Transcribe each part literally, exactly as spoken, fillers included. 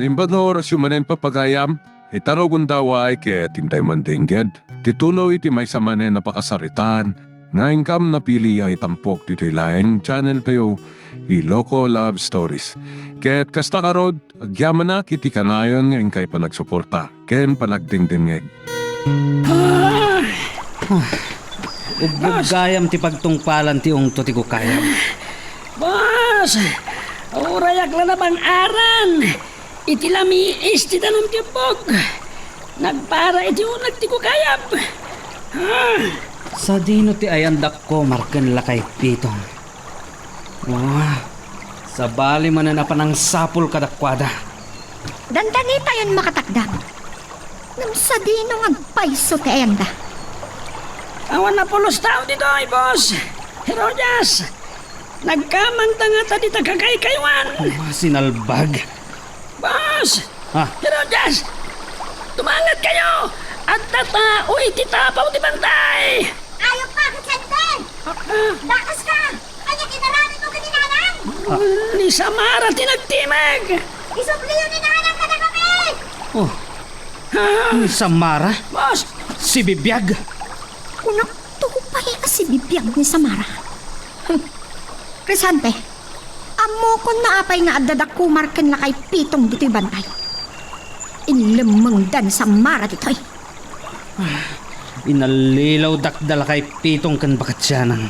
Imbag nga orasyo manen, papagayam, ita no gundaway ket intay mandengged ti tuloy ti maysa manen a pakasaritaan nga inkam napili a itampok ditoy laeng channel tayo, Iloko Love Stories. Ket kasta ngarud, agyamanak iti kanayon nga inkay panagsuporta ken panagdengdengngeg. Ubbog gayam ti pagtungpalan ti ungto ti kukayam. Boss! Urayak la nabang-aran iti lamiis ti danum ti ubbog. Nagpara iti uneg ti kukayam. Ah! Sadino ti ayandak Komar ken lakay Pitong? Ah, sabali manen a panangsapul kadakuada. Dandani tayon makatakdam. Ngem sadino nga agpayso ti ayanda? Awan a pulos tao ditoy, boss. Herodias, nagkamanta ngata dita kakaykaywan. Masinalbag. Boss! Ah. Herodias! Tumanget kayo! Adda tao iti tapaw ti bantay! Ayok pa, Vicente! Ah. Dakas ka! Ania ti inaramidmo ken ni Nanang? Ah. Ni Samara ti nagtimeg! Isubliyo ni Nanang kadakami! Oh. Ah. Ni Samara? Boss! Sibibiag! Kunakto pay a sibibiag ni Samara. Hmm. Crisante, ammokon no apay nga adda da Kumar ken lakay Pitong ditoy bantay. Inlemmengda ni Samara ditoy. Ah, inallilaw dakda lakay Pitong ken bakasianang.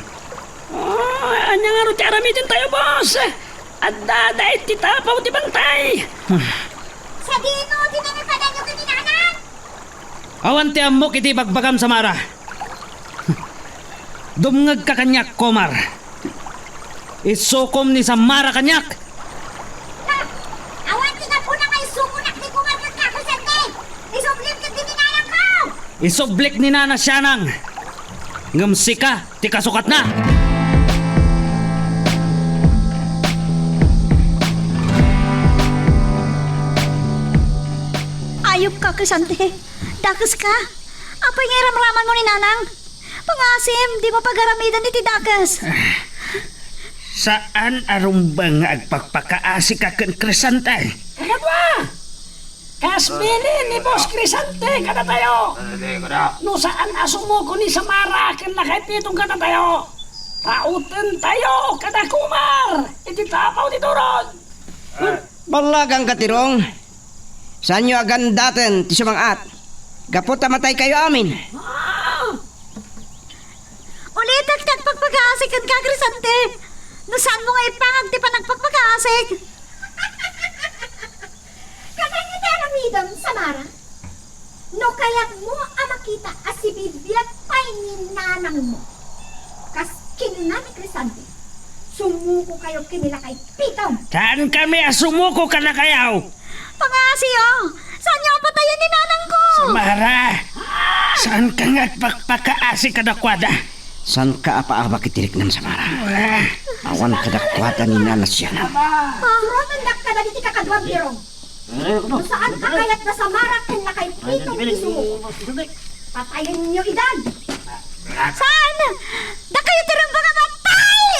Oh, ania ngarud ti aramidentayo, boss? Addada iti tapaw ti bantay. Ah. Sadino ti nangipadanyo ken ni Nanang? Awan ti ammok iti ibagbagam, Samara. Dumngegka kaniak, Komar. Isukom ni Samara kaniak. Ha? Awan ti gapuna nga isukonak ni Komar ken Kako Sente. Isublim ket ni nanangko. Isublik ni Nana Sianang. Ngem sika ti kasukatna. Ayok ka, Crisante. Dakes ka. Apay nga iramramanmo ni Nanang? Pangasim, dimo pagaramidan iti dakes. Saan a rumbeng nga agpakpakaasika ken Crisante? Kakadua! Kas bilin ni Boss Crisante kadatayo. No saan a sumuko ni Samara ken lakay Pitong kadatayo, rautentayo kada Kumar iti tapaw ti turod. Ballagang katirong. Saanyo a gandaten ti sumang-at, gapu ta mataykayo amin. Ah! Ulitek ti agpakpakaasik kenka, Crisante. No saanmo nga ipangag ti panagpakpakaasik. Kanayon ti aramidem, Samara. No kayatmo a makita a sibibiag pay ni nanangmo, kas kinuna ni Crisante, sumukokayo ken ni lakay Pitong. Saankami a sumuko kadakayo. Pangasiyo, saanyo a patayen ni nanangko? Samara, saanka nga agpakpakaasi kadakuada? Saanka a paabak iti riknam, Samara? Ah. Awan kadakuada ni Nana Siana. Surotendak kadagiti kakaduam, Pirong. No saan a kayat da Samara ken lakay Pitong ti sumuko, patayenyo idan. Saan? Dakayo ti rumbeng a matay!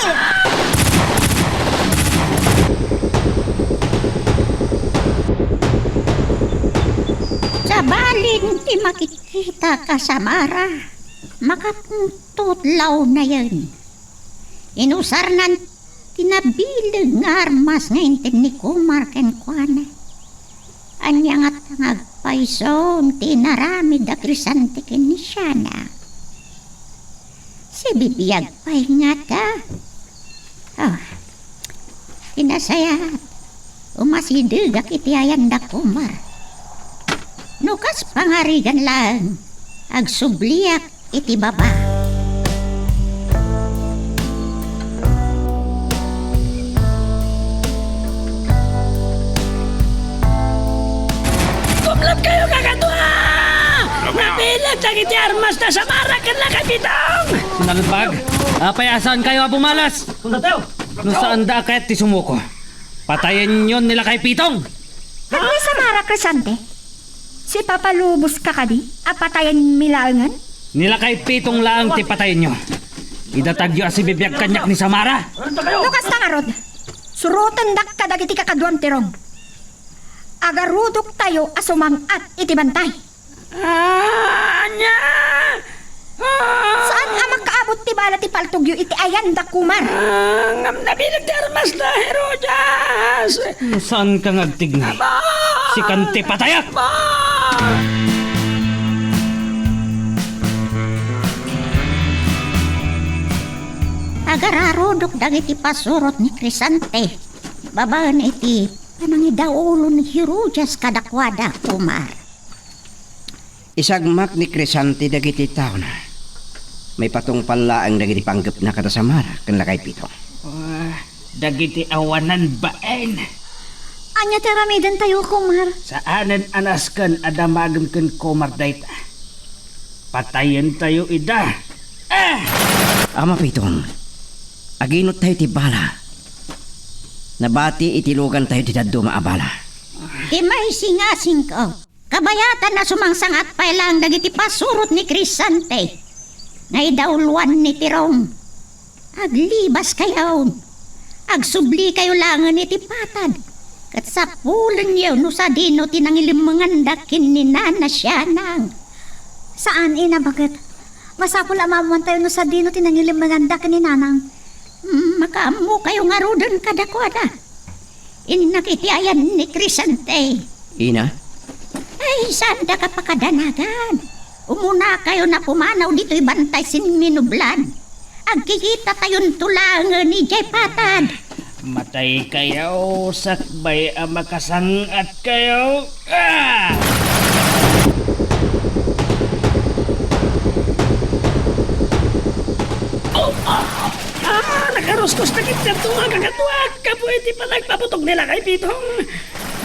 Sabalin ti makikitaka, Samara, makapungtot lawnayen. Inusarnan ti nabileg nga armas nga inted ni Kumar kenkuana. Ania ngata nga agpayso ti inaramid da Crisante ken ni Siana? Sibibiag pay ngata. Ah, ti nasayaat, umasidegak iti ayan da Kumar. No kas pangarigan laeng, agsubliak iti baba. Kumlot kayo, kakadua! Nabileg dagiti armas da Samara ken lakay Pitong! Nalbag! Apay a saankayo a bumalas? No saanda a kayat ti sumuko, patayenyon ni lakay Pitong! Ket ni Samara, Crisante? Sipapaluboska kadi a patayenmi laengen? Ni lakay Pitong laeng ti patayenyo. Idatagyo a sibibiag kaniak ni Samara. No kasta ngarud, surotendak kadagiti kakaduam, Tirong. Agarudoktayo a sumang-at iti bantay. Ah, ania? Ah! Saan a makaabot ti bala ti paltogyo iti ayan da, Kumar? Ah, ngem nabileg ti armas da, Herodias! No saanka nga agtignay, sikan ti patayak! Agararudok dagiti pasurot ni Crescente babaen iti panangidaolo ni Herodias kadakuada, Kumar. Isagmak ni Crescente dagiti taona. Maipatungpal laeng dagiti panggepna kada Samara ken lakay Pitong. Ah, dagiti awanan bain. Ania ti aramidentayo, Kumar? Saanen a nasken a damagem ken Kumar dayta. Patayentayo ida. Ah! Ama Pitong, aginuttayo ti bala. Nabati iti lugantayo ti dadduma a bala. Ti maisingasingko, kabayatan a sumangsangat pay laeng dagiti pasurot ni Crescente nga idauloan ni Tirong. Aglibaskayon. Agsublikayo laengen iti patad, ket sapulenyo no sadino ti nangilemmenganda ken ni Nana Sianang. Saan, ina, baket? Masapul a maammoantayo no sadino ti nangilemmenganda ken ni Nanang. Mm, makaammokayo ngaruden kadakuada. Innak iti ayan ni Crescente. Ina? Ay, saandaka pakadanagan. Umunakayon a pumanaw ditoy bantay sinminublad. Agkikitatayon to laengen idiay patad. Mataykayo, sakbay a makasang-atkayo. Ah! Oh, ah, ah, nakaruskos dagiti dadduma a kakaduak gapu iti panagpabutog ni lakay Pitong.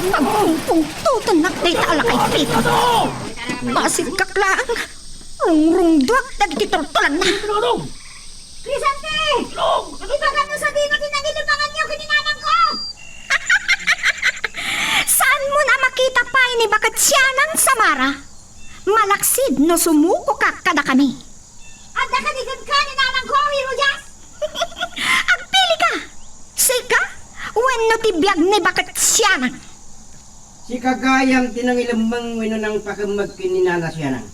Pagpungpungtotennak dayta a lakay Pitong. Masigkak laeng. Rungrungduak dagiti turtulanna. Crescente! Ibagam no sadino ti nangilemmenganyo ken ni nanangko! Saanmon a makita pay ni baket Sianang, Samara? Malaksid no sumukokak kadakami. Adda kadi kenka ni nanangko, Herodias? Agpilika! Sika wenno ti biag ni baket Sianang? Sika gayam ti nangilemmeng wenno nangpakemmeg ken ni Nana Sianang.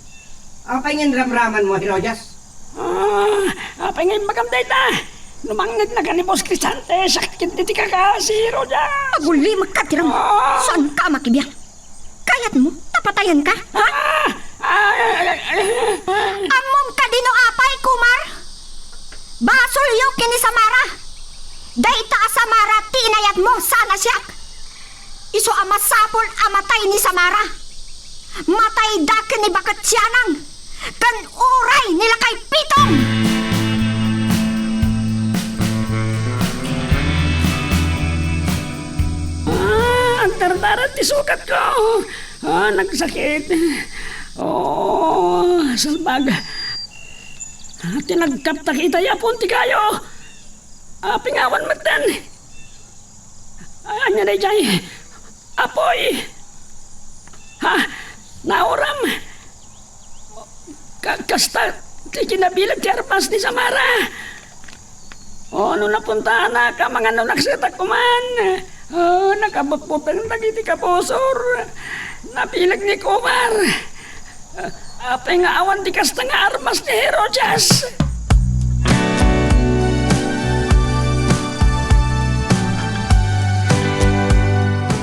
Apay nga inramramanmo, Herodias? Ah, apay nga imbagam dayta? No mangngegna ken ni Boss Crescente, sakit ti kaka, si Herodias. Agulimekka, Tirang. Ah. Saanka a makibiag? Kayatmo a patayenka? Ha? Ah! Ay, ay, ay, ay. Ammom kadino apay, Kumar? Basolyo ken ni Samara. Dayta a Samara ti inayatmo, saan a siak. Isu a masapul a matay ni Samara. Matayda ken ni baket Sianang. Ken uray ni lakay Pitong! Ah, agtartarat ti sukatko. Ah, nagsakit. Oh, salbag. Ah, tinagkaptak itay a puon ti kayo. Ah, pingawan metten. Ah, ania daydiay? Apoy! Ha? Nauram? Ka-, kasta ti kinabileg ti armas ni Samara. Oh, no napuntaanaka, mangano naksetak kuman. Oh, nakabutbuteng dagiti kabusor. Nabileg ni Kumar. Apay nga awan ti kasta nga armas ni Herodias?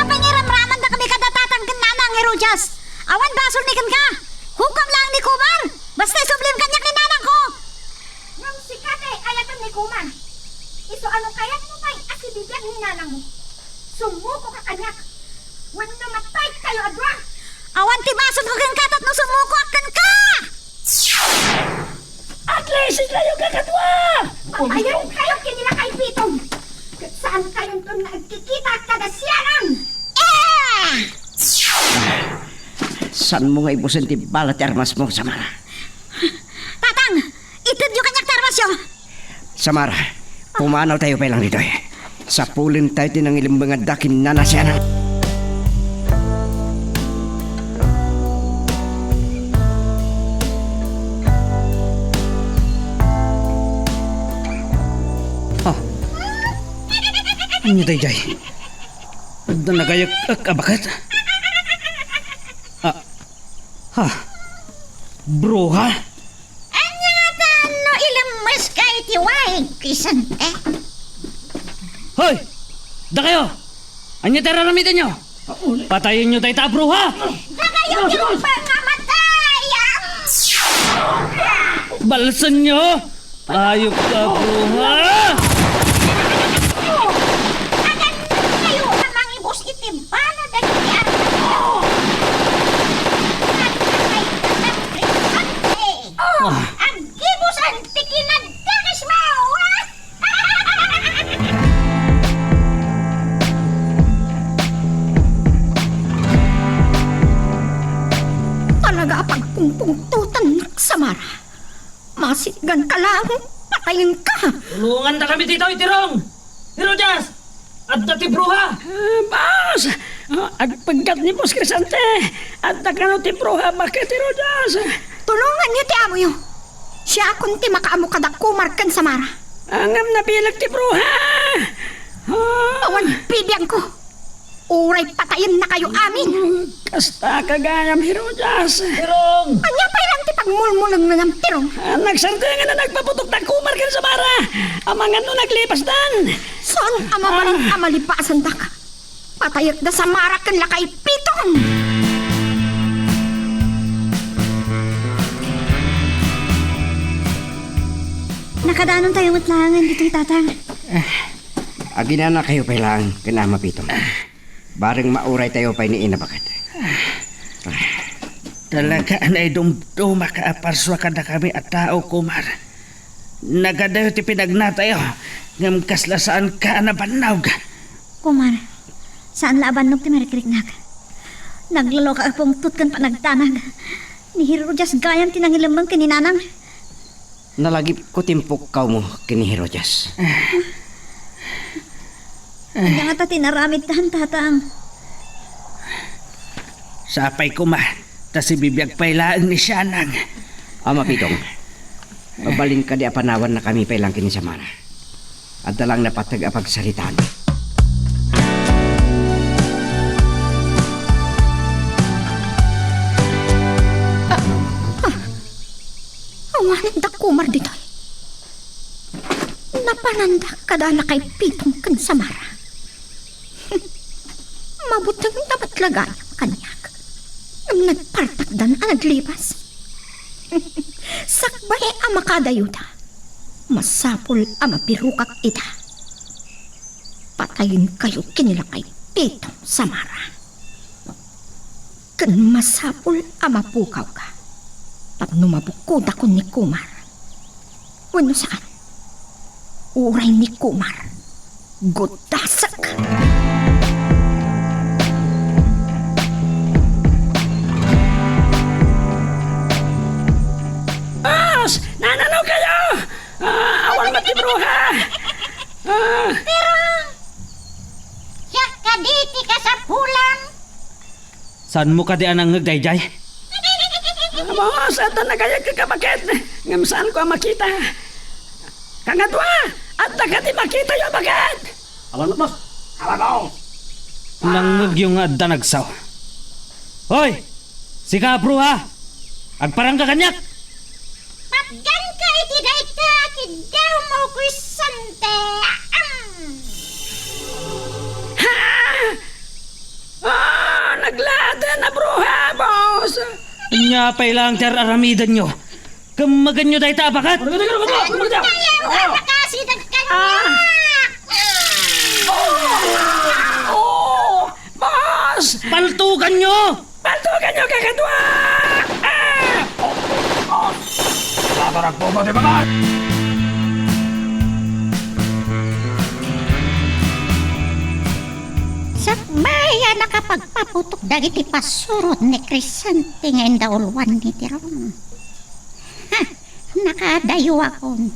Apay nga iramramandakami kada tatang ken nanang, Herodias? Awan basol ni kenka. Hukam laeng ni Kumar. Basta isublim kaniak ni nanangko. Ngem sika ti ayaten ni Kumar. Isu a no kayatmo pay a sibibiag ni nanangmo, sumukoka kaniak. Wenno mataykayo a dua. Awan ti basolko kenka tapno sumukoak kenka! Aglisikayo, kakadua! Patayenkayo ken ni lakay Pitong! Ket saankayonton nga agkikita kada sianan! Ah! Saanmo nga ibusen ti bala ti armasmo, Samara? Tatang, itedyo kaniak ti armasyo! Samara, pumanawtayo pay lang ditoy. Sapulentayo ti nangilemmeng adda ken nana sianan. Ah. Ania daydiay? Adda nagayek-ek a baket? Ha? Bruha? Ania ngata no ilemmeska iti waig, Crisante? Hoy! Dakayo! Ania ti ar-aramidenyo? Patayenyo dayta a bruha! Dakayo ti rumbeng a matay! Balsenyo! Ayop ka, bruha! Agankayo a mangibus iti bana dagiti anak. Aggibusan ti kinadakesmo! Talaga a pagpungpungtotannak, Samara. Masitganka laeng, patayenka! Tulongandakami ditoy, Tirong! Herodias! Adda ti bruha! Ah, boss! Ah, agpeggat ni Boss Crisante! Adda kano ti bruha baket, Herodias! Tulonganyo ti amoyo! Siakon ti makaammo kada Kumar ken Samara! Ah, ngem nabileg ti bruha! Ah! Awan bibiangko! Uray patayennakayo amin! Kasta ka gayam, Herodias. Tirong! Ania pay laeng ti pagmulmulengngam, Tirong? Ah, nagsardengana nagpaputok da Kumar ken Samara. Amangan no naglipasdan. Saan a mabalin a malipasandak? Patayek da Samara ken lakay Pitong! Nakadanontayo met laengen ditoy, Tatang. Aginanakayo pay laeng ken Ama Pitong. Bareng mauraytayo pay ni Ina baket. Talaga a naidumdumak a parsua kadakami a tao, Kumar. Nagadayo ti pinagnatayo, ngem kasla saanka a nabannog. Kumar, saan la a bannog ti marikrinak. Naglaloka a pungtot ken panagdanag. Ni Herodias gayam ti nangilemmeng ken ni Nanang. Nalagipko ti impukkawmo ken ni Herodias. Ania ngata ti inaramidtan, Tatang? Sapay koma, ta sibibiag pay laeng ni Sianang. Ama Pitong, mabalin kadi a panawannakami pay laeng ken ni Samara? Adda laeng napateg a pagsaritaan. Ah, ah. Awanen da Kumar ditoy. Napananda kada lakay Pitong ken Samara. Mabutengda met la gayam kaniak. Ngem nagpartakdan a naglipas. Sakbay a makadayoda, masapul a mapirukak ida. Patayenkayo ken ni lakay Pitong, Samara. Ken masapul a mapukawka tapno mabukodakon ni Kumar. Wenno saan? Uray ni Kumar, gudasek! Boss! Nanano kayo? Ah, awan met ti bruha! Ah. Pero, siak kadi ti kasapulan? Saanmo kadi a nangngeg daydiay? Boss, adda nagayeg ka baket, ngem saanko a makita. Kangatoa, adda kadi makitayo baket? Awan met, boss. Awan, boss. Nangngegyo nga adda nagsao. Hoy! Sika a bruha! Agparangka kaniak! Patganka iti dayta a kiddawmo, Crisante! Ahem! Ha? Ah, naglaten a bruha, boss! Ania pay laeng ti ar-aramidenyo? Kemmegenyo dayta a baket! Kayam a makasidag kaniak! Ah! Oh! Boss! Paltuganyo! Paltuganyo, kakaduak! Ah! Oh! Oh! Tataragpo mo, di ba, boss? Sakbay a nakapagpaputok dagiti pasurot ni Crisante nga indauluan ni Tirong. Ha! Nakadayoakon.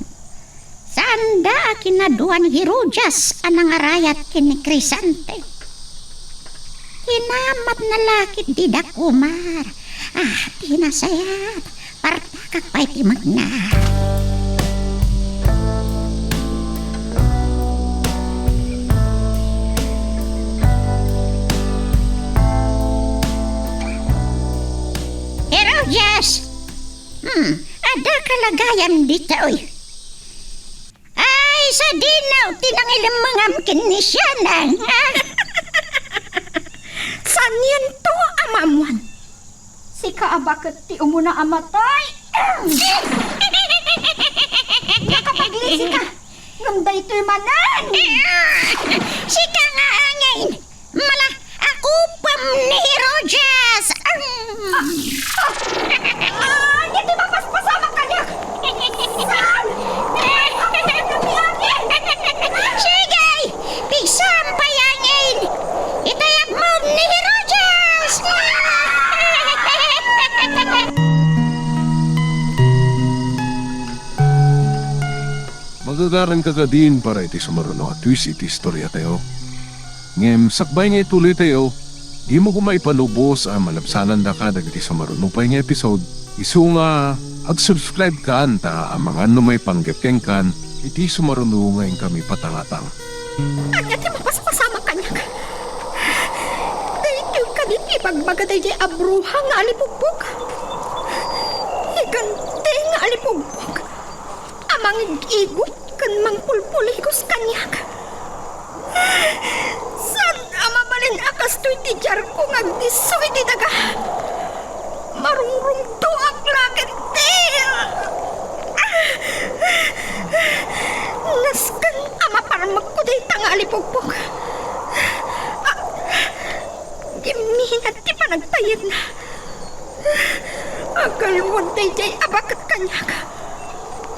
Saanda a kinadua ni Herodias a nangarayat ken ni Crisante. Kinamatna la ketdi da Kumar. Ah, ti nasayaat, partakak pay ti magna. Pero gayam ditoy. Ay, sadino ti nangilemmengam ken ni Sianang, a? Saanto a maammuan? Sika a baket ti umuna a matay. Nakapaglisi ka. Ngem daytoy manen. Sika nga angin. Mala, akupem ni Herodias. Ah, ah, ah, iti mapaspasamak kaniak. Saan? Sige, pigsampay angin. Itayabmo ni Herodias. Magagaranka kadin para iti sumaruno a twist iti istoriatayo. Ngem sakbay nga ituloytayo, dimo koma ipalubos a malabsanandaka dagiti sumaruno pay nga episode, isu nga ag-subscribe kan ta amangan no maipanggep kenkan iti sumaruno nga inkami patangatang. Ania ti mapaspasamak kaniak? Daytoy kadi ti ibagbaga daydiay a bruha nga alipugbog? Higante nga alipugbog a mangig-igot ken mangpulpuligos kaniak. Saan a mabalin a kastoy ti diarko nga agdisso iti daga? Marungrungtoak la ket ti nasken a maparmekko dayta nga alipugbog. Gimminat ti panagtayyegna. Agalwad daydiay a baket kaniak.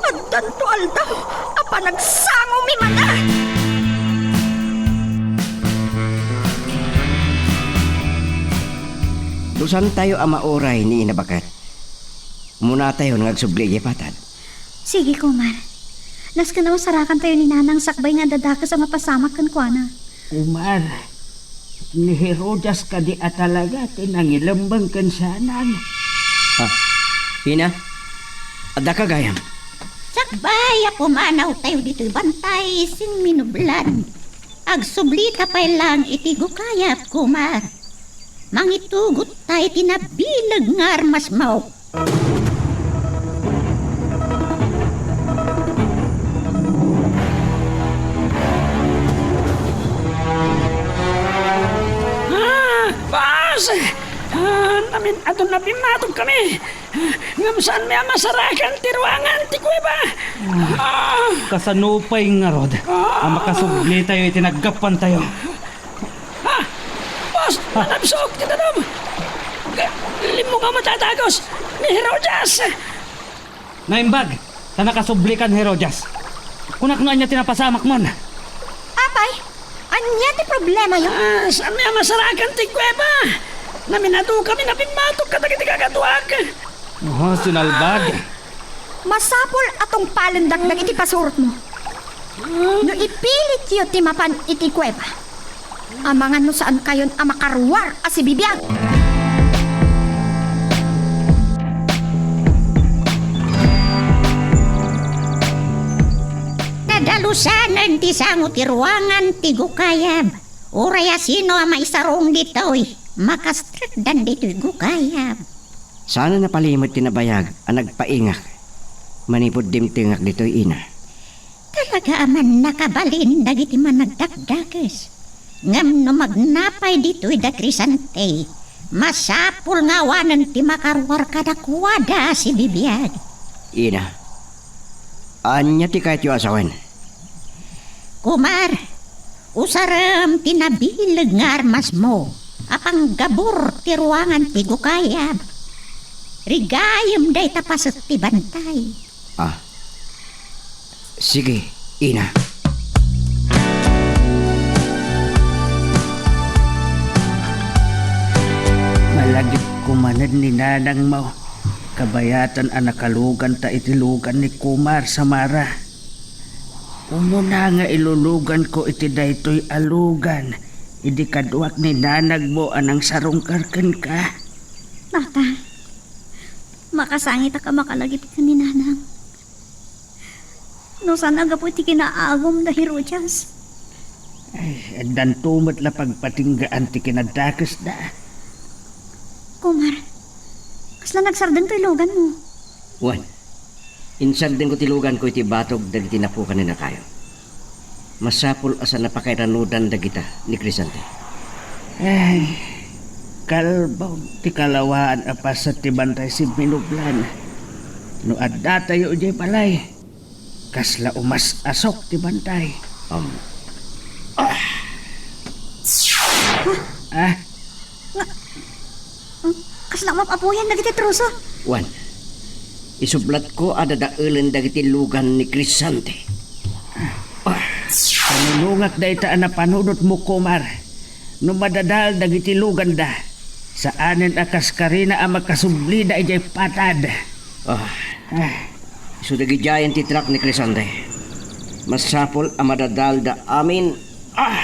Addanto aldaw a panagsangomi manen. No saantayo a mauray ni Ina Baket, umunatayon nga agsubli idiay patad. Sige, Kumar. Nasken a masarakantayo ni Nanang sakbay nga adda dakes a mapasamak kenkuana. Kumar, ni Herodias kadi a talaga ti nangilemmeng ken Sianang? Ah, Ina, addaka gayam? Sakbay a pumanawtayo ditoy bantay, simminublan. Agsublita pay lang iti gukayab, Kumar. Mangitugotta iti nabileg nga armasmo. Ah, boss! Ah, namin-adu a napimmatog kami. Ah, ngem saanmi a masarakan ti ruangan ti kuweba. Ah. Kasano pay ngarud a makasublitayo iti naggapuantayo? Ah! Boss, ah, nanabsok ti danum! Ga-, limmungaw a madadagus ni Herodias! Naimbag, ta nakasubli kan Herodias. Kunak no ania ti napasamakmon. Apay, ania ti problemayo? Ah, saanmi a masarakan ti kuweba? Namin-adukami a napimmatog kadagiti kakaduak. Oh, sinalbag. Masapul a tungpalendak dagiti pasurotmo. No ipilityo ti mapan iti kuweba, amangan no saankayon a makaruar a sibibiag. Nadalusanen ti sango ti ruangan ti gukayab. Uray asino a maisarung ditoy, makastrekdan ditoy gukayab. Saan a napalimed ti nabayag a nagpaingak manipud dimtengak ditoy, Ina. Talaga a mannakabalin dagiti managdakdakes. Ngem no magnapay ditoy da Crisante, masapul nga awanen ti makaruar kadakuada a sibibiag. Ina, ania ti kayatyo a sawen? Kumar, usarem ti nabileg nga armasmo a panggabur ti ruangan ti gukayab. Rigayem dayta paset ti bantay. Ah. Sige, Ina. Malagipko manen ni nanangmo. Kabayatan a nakaluganta iti lugan ni Kumar Samara. Umuna nga iluluganko iti daytoy a lugan idi kaduak ni nanangmo a nangsarungkar kenka. Tata, makasangitak a makalagip ken ni Nanang. No saan a gapu iti kinaagum da Herodias. Ay, addanto met la pagpatinggaan ti kinadakesda. Kumar, kasla nagsardeng toy luganmo? Wen, Insardengko ti luganko iti batog dagiti napukanen a kayo. Masapul a saan a pakairanudan dagita ni Crescente. Ay, kalbaw ti kalawaan a paset ti bantay simminublan. No addatayo idiay balay, kasla umas-asok ti bantay. Um. Ah. Ah. Nga, hmm, kasla map-apuyan dagiti troso. Wen, isublatko a dadaelen dagiti lugan ni Crescente. Ah. Panunongak dayta a napanunotmo, Kumar. No madadael dagiti luganda, saanen a kaskarina a makasublida idiay patad. Ah. Ah. Isu dagidiayen ti trak ni Crescente. Masapul a madadaelda amin. Ah!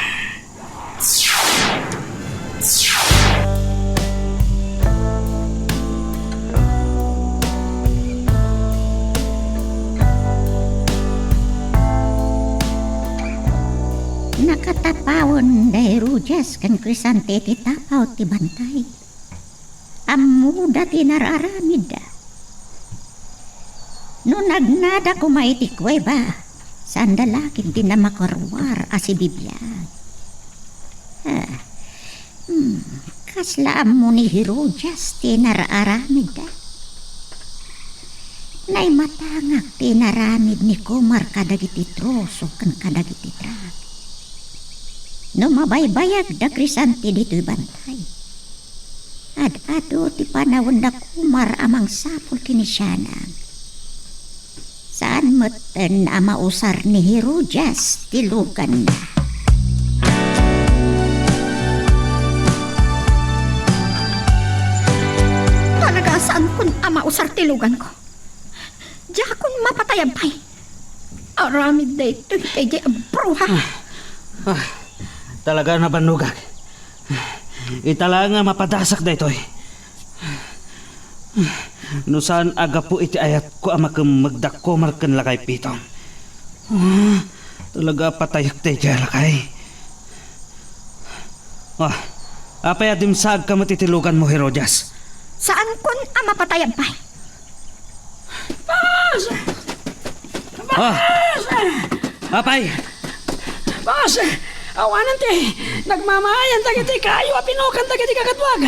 Nakatapawen da Herodias ken Crescente ti tapaw ti bantay. Ammoda ti nararamidda. No nagnada koma iti kuweba, saanda la ketdi a makaruar a sibibiag. Ah, hmm, kasla ammo ni Herodias ti nararamidda. Naimatangak ti inaramid ni Kumar kadagiti troso ken kadagiti trak. No mabaybayag da Crescente ditoy bantay, ad-adu ti panawen da Kumar a mangsapul ken ni Sianang. Saan metten a mausar ni Herodias ti luganna. Talaga a saankon a mausar ti luganko. Diakon mapatay a pay. Aramid daytoy daydiay a bruha. Ah, ah, talaga nabannogak. Ita laeng a mapadasak daytoy. No saan a gapu iti ayatko a makemmeg da Kumar ken lakay Pitong. Ah, talaga a patayek daydiay a lakay. Ah, apay a dimsaagka met iti luganmo, Herodias? Saankon a mapatay a pay. Boss! Ah! Boss! Apay! Boss! Awanen ti nagmamaayan dagiti kayo a pinukan dagiti kakaduak.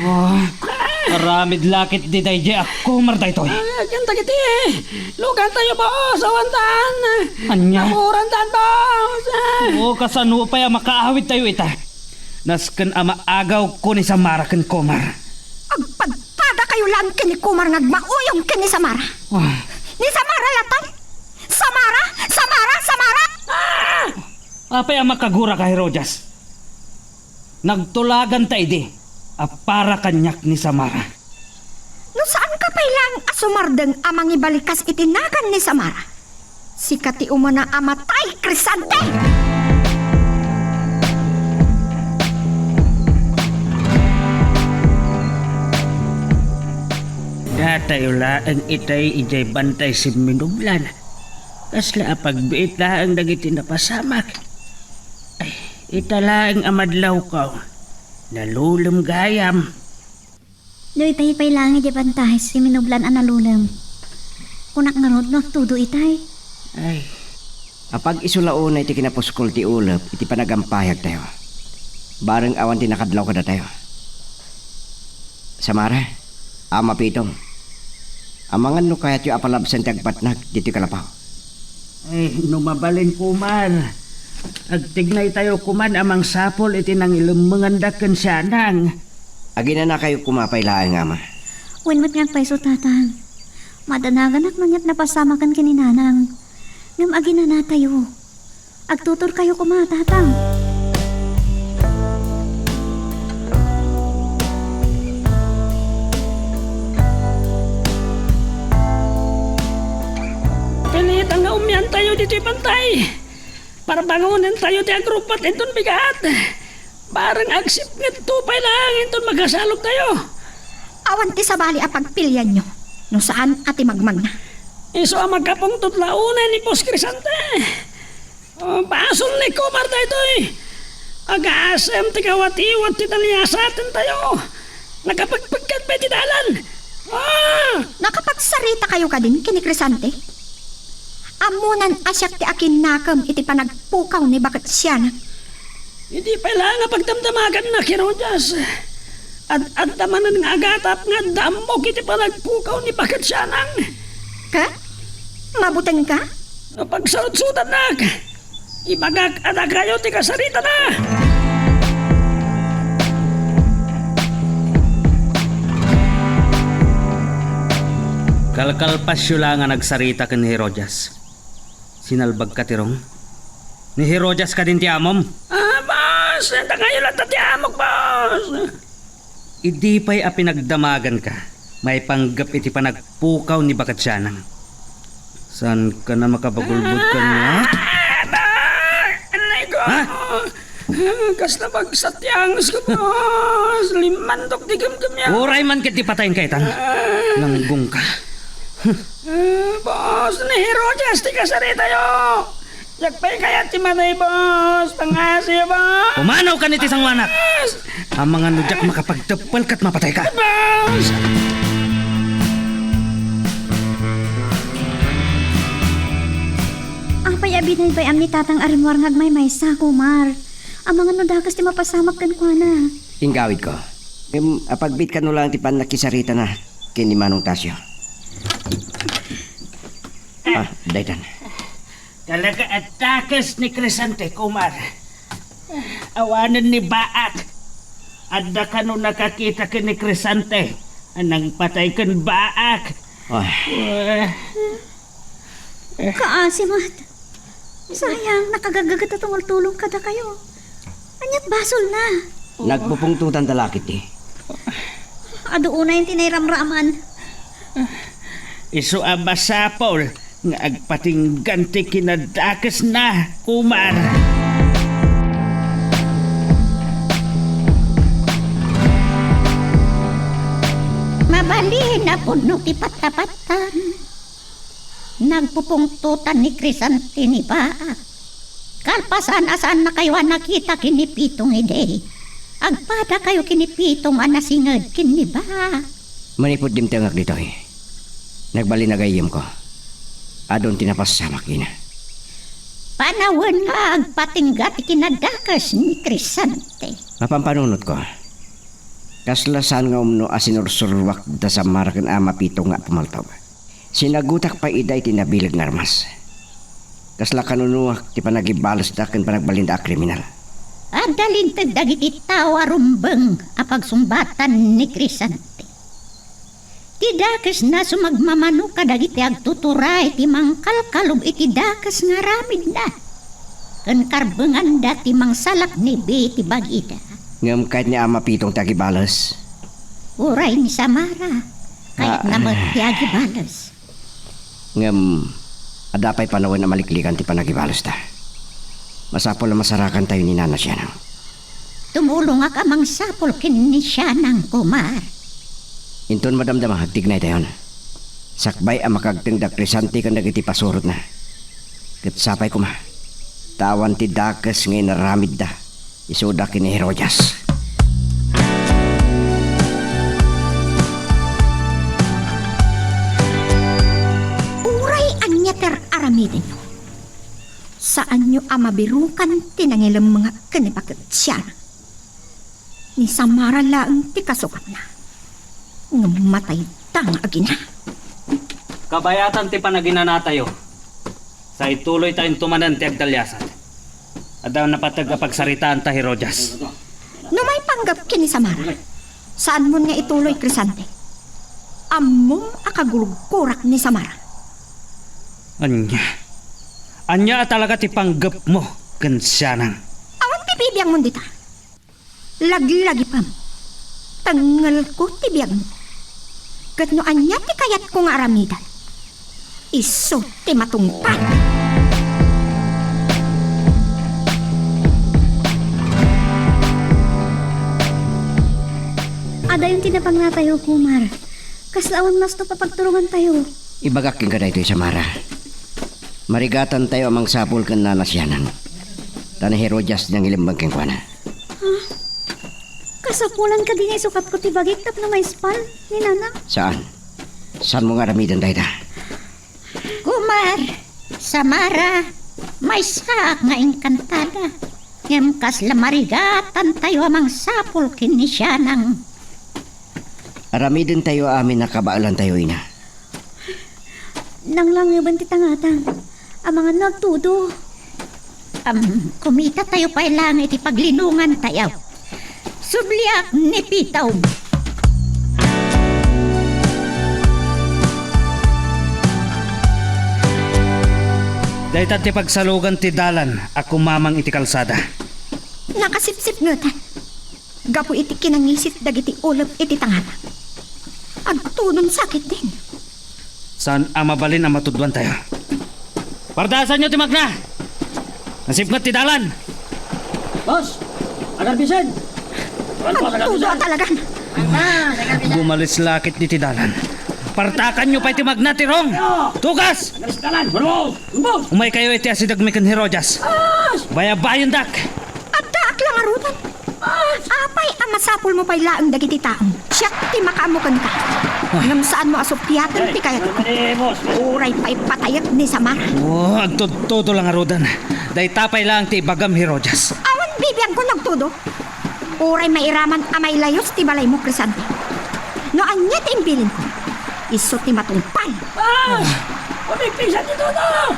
Oh, aramid la ketdi daydiay a Kumar daytoy. Ah, ken dagiti lugantayo, boss, awandan. Ania? Napurandan, boss. Oo, kasano pay a makaawidtayo ita? Nasken a maagawko ni Samara ken Kumar. Agpadpadakayo laeng ken ni Kumar nga agmauyong ken ni Samara. Ah. Ni Samara latta? Samara! Samara! Samara! Ah! Apay a makaguraka, Herodias? Nagtulaganta idi a para kaniak ni Samara. No saanka pay laeng a sumardeng a mangibalikas iti nagan ni Samara, sika ti umuna a matay, Crescente! Datayo laeng itay idiay bantay simminublan. Kasla a pagbiit laeng dagiti napasamak. Ay, ita laeng a madlawko. Nalulem gayam. No itay pay laeng idiay bantay simminublan a nalulem, kunak ngarud no agtudo itay. Ay. Apag-isu la unay ti kinapuskol ti ulep iti panagampayagtayo. Bareng awan ti nakadlaw kadatayo. Samara, Ama Pitong, amangan no kayatyo a palabsen ti agpatnag ditoy kalapaw. Ay, no mabalin, Kumar, agtignaytayo koman a mangsapul iti nangilemmengandak ken Sianang. Aginanakayo koma pay laeng, Ama. Wen met nga agpayso, Tatang. Madanaganak no aniat napasamaken ken ni Nanang. Ngem aginanatayo. Agtuturkayo koma, Tatang. Pilitan nga umiantayo ditoy bantay. Parbangonentayo ti agruppat inton bigat. Bareng agsipngetto pay laeng inton makasalogtayo. Awan ti sabali a pagpilianyo no saan a ti magmagna. Isu a makapungtot la unay ni Boss Crescente. Oh, basol ni Kumar daytoy. Agasem ti kawatiwat ti naliasatentayo. Nakapagpegkat pay ti dalan. Ah! Nakapagsaritakayo kadin ken ni Crescente? Ammonan a siak ti akinnakem iti panagpukaw ni Baket Sianang. Idi pay la nga pagdamdamagannak, Herodias, ad-adda manen nga agatap nga adda ammok iti panagpukaw ni Baket Sianang. Ket? Mabutengka? No pagsaudsodannak, ibagak a dakayo ti kasaritana. Kalkalpasyo la nga nagsarita ken ni Herodias. Sinalbagka ti rong? Ni Herodias kadin ti amom? Ah, boss! Dakayo latta ti amok, boss! Idi pay a pinagdamaganka, maipanggep iti panagpukaw ni Baket Sianang. Saanka a makabagulbod kaniak? Ah, boss! Anay ko! Ha? Ah, kasla bagsat ti angesko, boss. Limmandok ti gemgem ya. Uray man ket ti patayen kaytan. Ah. Langgongka. Ah, boss, ni Herodias ti kasaritayo. Diak pay kayat ti matay, boss. Pangngaasim, boss. Pumanawka iti sangoanak. Boss! Amangan no diak makapagteppel ket mapatayka. Boss! Apay a binaybay-am ni Tatang a rimmuar nga agmaymaysa, Kumar? Amangan no dakes ti mapasamak kenkuana. Inggawidko. Ngem apagbiit kano laeng ti pannakisaritana ken ni Manong Tasio. Ah, daytan. Talaga a dakes ni Crescente, Kumar. Awanen ni Baak. Adda kano nakakita ken ni Crescente a nangpatay ken Baak? Ah. Eh. Kaasimet. Sayang, nakagaggaget a tumultulong kadakayo. Aniat basolna? Nagpupungtotan ta la ketdi. Adu unay ti nairamraman. Isu a masapul nga agpatinggan ti kinadakesna, Kumar. Mabalin a pudno ti patapatan. Nagpupungtotan ni Crescente ni Baak. Kalpasan a saannakayo a nakita ken ni Pitong idi, agpadakayo ken ni Pitong a nasinged ken ni Baak. Manipud dimtengak ditoy, nagbalin a gayyemko. Adun ti napasamak, ina. Panawen nga agpatingga ti kinadakes ni Crescente. Mapan panunotko, kasla saan nga umno a sinursuruak da Samara ken Ama Pitong nga pumaltog. Sinagutak pay ida iti nabileg nga armas. Kasla kanunoak ti panagibalesda ken panagbalinda a kriminal. Adda linteg dagiti tao a rumbeng a pagsungbatan ni Crescente. Ti dakesna sumagmamano kadagiti agtuturay ti mangkalkalub iti dakes nga aramidna, ken karbenganda ti mangsalaknib iti bagida. Ngem kayat ni Ama Pitong ti agibales? Uray ni Samara, kayatna Ah. met ti agibales. Ngem, adda pay panawen a maliklikan ti panagibalesta. Masapul a masarakantayo ni Nana Sianang. Tumulongak a mangsapul ken ni Sianang, Kumar. Inton madamdama, agtignaytayon. Sakbay a makaagteng da Crescente ken dagiti pasurotna. Ket sapay koma, ta awan ti dakes nga inaramidda. Isuda ken ni Herodias. Uray ania ti ar-aramidenyo, saanyo a mabirukan ti nangilemmengak ken ni Baket Sianang. Ni Samara laeng ti kasukatna, ngem matayda nga agina. Kabayatan ti panaginanatayo. Sa ituloy ta intumanen ti agdaliasat. Adda napateg a pagsaritaan ta, Herodias. No maipanggep ken ni Samara, saanmon nga ituloy, Crescente. Ammom a kagurgurak ni Samara. Ania? Ania a talaga ti panggepmo ken Sianang? Awan ti bibiangmon dita. Laglagipem. Tengngelko ti biagmo. Ket no ania ti kayatko nga aramiden, isu ti matungpal. Adayon ti napangnatayo, Kumar. Kasla awan masto a pagturongantayo. Ibagak kenka daytoy, Samara. Marigatantayo a mangsapul ken Nana Sianang. Ta ni Herodias ti nangilemmeng kenkuana. Ha? Kasapulan kadi nga isukatko ti bagik tapno maispal ni Nana? Saan. Saanmo nga aramiden dayta? Kumar, Samara, maysaak nga engkantada. Ngem kasla marigatantayo a mangsapul ken ni Sianang. Aramidentayo amin a kabaelantayo, ina. Nanglangeben ti tangatang. Amangan no agtudo. Am, kumitatayo pay laeng iti paglinongantayo. Subliak ni Pitong. Dayta ti pagsalugan ti dalan a kumamang iti kalsada. Nakasipsipnget. Gapu iti kinangisit dagiti ulep iti tangata. Agtudon sakit din. Saan a mabalin a matudwantayo? Pardasanyo ti magna! Nasipnget ti dalan! Boss! Agarbisen! Agtudo a talagan. Bumalis lakit diti dalan. Partakanyo pay ti magna, Tirong! Tugas! Agarbisen! Boss! Umaykayo iti asidegmi ken Herodias. Boss! Bayabayendak! Addaak la ngaruden. Apay a masapulmo pay laeng dagiti taom? Siak ti makaammo kenka. Ah. Ngem saanmo a suppiaten ti kayatko. Uray pay patayek ni Samara. Oh, agtudtudo la ngaruden. Dayta pay laeng ti ibagam, Herodias. Awan bibiagko no agtudo. Uray mairaman a mailayos ti balaymo, Crisante. No ania ti imbilinko, isu ti matungpal. Ah! Umigpigsa ti Tudo!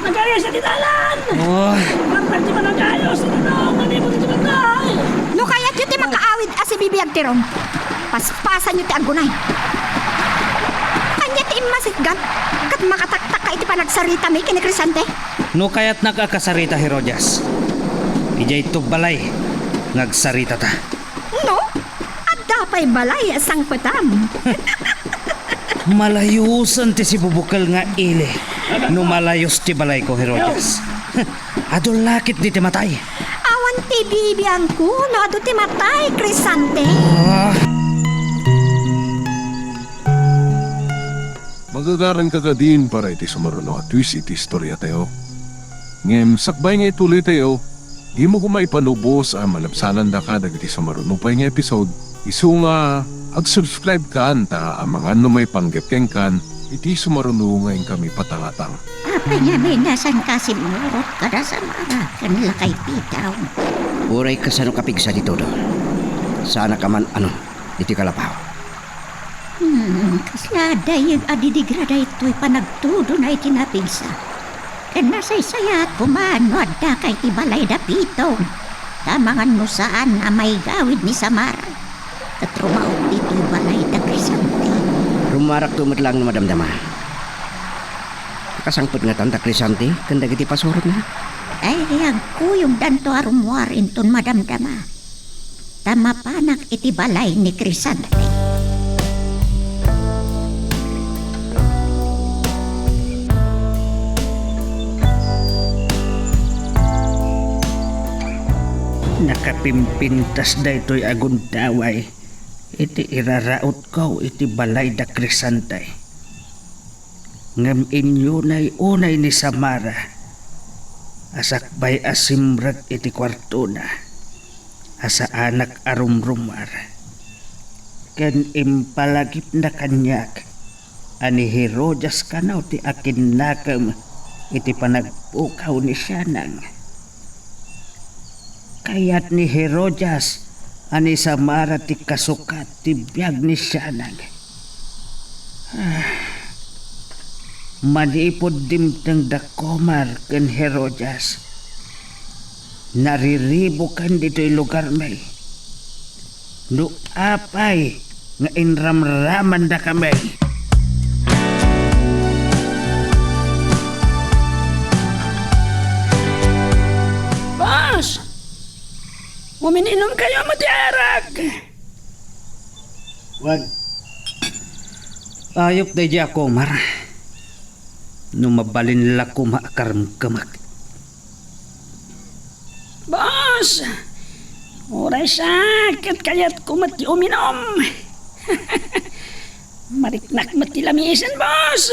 Nagayos ti dalan! Oh. Martag ti managayos ti Tudo! Manipon ti pagkain! No kayatyo ti makaawid a sibibiag, Tirong, paspasanyo ti aggunay. Ania ti immasitgan ket makataktakka iti panagsaritami ken ni Crisante? No kayatnak a kasarita, Herodias, idiay to balay nga agsaritata. No? Adda pay balay a sangpetam. Malayosan ti sibubukel nga ili no malayos ti balayko, Herodias. Adu lakit diti matay. Awan ti bibiangko no adu ti matay, Crisante. Ah. Magagaranka kadin para iti sumaruno a twist iti istoriatayo. Ngem sakbay nga ituloytayo, dimo koma ipanubos a malabsanandaka dagiti sumaruno pay nga episode, isu nga ag-subscribe-kan ta amangan no maipanggep kenkan iti sumaruno nga inkami patangatang. Apay ngamin a saan ka simurot kada Samara ken Lakay Pitong? Uray kasano kapigsa ti Tudo, saanak a man-anom iti kalapaw. Hmm, kasla dayeg a didigra daytoy panagtudona iti napigsa. Ken nasaysayat koma no addaka iti balay da Pitong, ta amangan no saan a maigawid ni Samara ket rumaok ditoy balay da Crisante. Rummuarakto met laeng no madamdama. Nakasangpet ngatan da Crisante ken dagiti pasurotna? Ay, agkuyogdanto a rummuar inton madamdama. Ta mapanak iti balay ni Crisante. Nakapimpintas daytoy a gundaway iti irarautko iti balay da Crisante. Ngem inyunay unay ni Samara a sakbay a simrek iti kuartona a saanak a rumrumuar, ken impalagipna kaniak a ni Herodias kano ti akinnakem iti panagpukaw ni Sianang. Kayat ni Herodias a ni Samara ti kasukat ti biag ni Sianang. Ah, manipud dimteng da Kumar ken Herodias, nariribukan ditoy lugarmi. No apay nga inramramandakami. Boss! Uminom kayo mo ti arak! Wen, ayop daydi a Kumar. No mabalin la koma a karemkemek. Boss! Uray siak ket kayatko met ti uminom. Mariknak met ti lamisen, boss!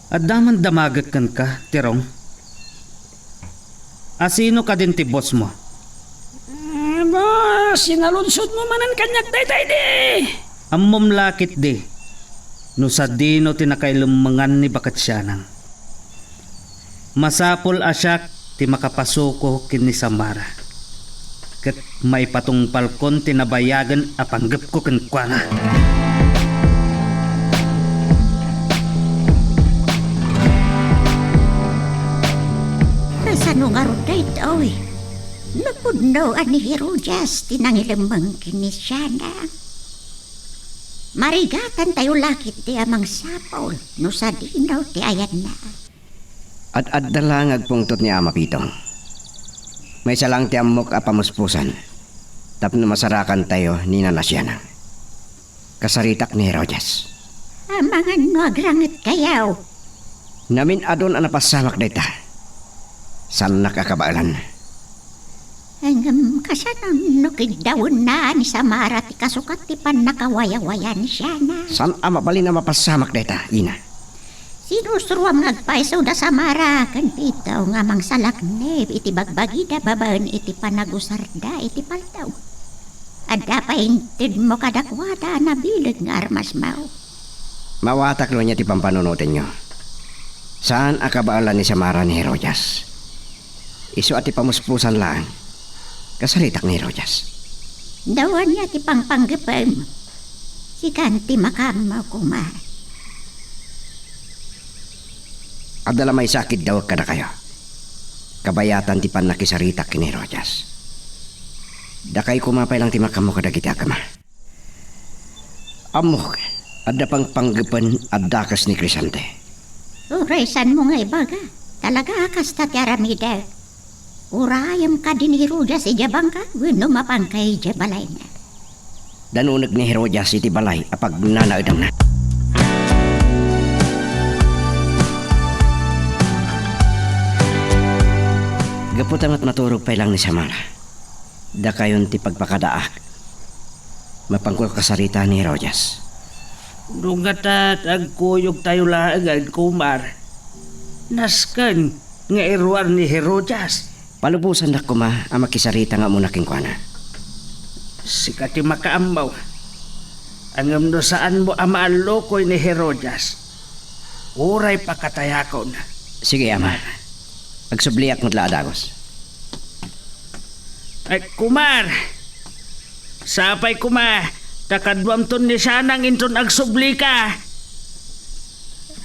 Adda man damagek kenka, Tirong? Asino kadin ti boss mo? Ah, boss, sinaludsodmo manen kaniak daytay di. Ammom la ketdi no sadino ti nakailemmengan ni baket Sianang. Masapul a siak ti makapasuko ken ni Samara, ket maipatungpalkon ti nabayagen a panggepko kenkuana. Kasano ngarud daytoy? Napudno a ni Herodias ti nangilemmeng ken ni Sianang. Marigatantayo la ketdi a mangsapul no sadino ti ayanna. Ad-adda la nga agpungtot ni Ama Pitong. Maysa laeng ti ammok a pamuspusan tapno masarakantayo ni Nana Sianang. Kasaritak ni Herodias. Amangan no agrangetkayo. Namin-adun a napasamak dayta. Saannak a kabaelan. Ngem kasano no kiddawenna ni Samara ti kasukat ti pannakawayawayan ni Sianang? Saan a mabalin a mapasamak dayta, ina. Sinursuro nga agpayso da Samara ken Pitong nga mangsalaknib iti bagbagida babaen iti panagusarda iti paldaw. Adda pay intedmo kadakuada a nabileg nga armasmo. Mawatak no ania ti pampanunotenyo. Saan a kabaelan ni Samara ni Herodias. Isu a ti pamuspusan laeng, kasaritak ni Herodias. No ania ti pangpanggepem, sikan ti makaammo, Kumar. Adda la maysa a kiddawek kadakayo. Kabayatan ti pannakisaritak ken ni Herodias. Dakay koma pay laeng ti makaammo kadagiti agama. Ammok, adda pangpanggepen a dakes ni Crisante. Uray saanmo nga ibaga, talaga a kasta ti aramidek. Urayem kadi ni Herodias idiay bangka wenno mapanka idiay balayna. Danunek ni Herodias iti balay a pagnanaedamna. Gapu ta met maturog pay laeng ni Samara, dakayon ti pagpakadaak. Mapanko kasarita ni Herodias. No ngata ti agkuyogtayo laengen, Kumar, nasken nga iruar ni Herodias. Palubosandak koma a makisarita nga umuna kenkuana. Sika ti makaammo. Ngem no saanmo a maallukoy ni Herodias, uray pakatayakon. Sige, ama. Agsubliak met la a dagus. Ay, Kumar! Sapay koma, ta kaduamton ni Sianang inton agsublika.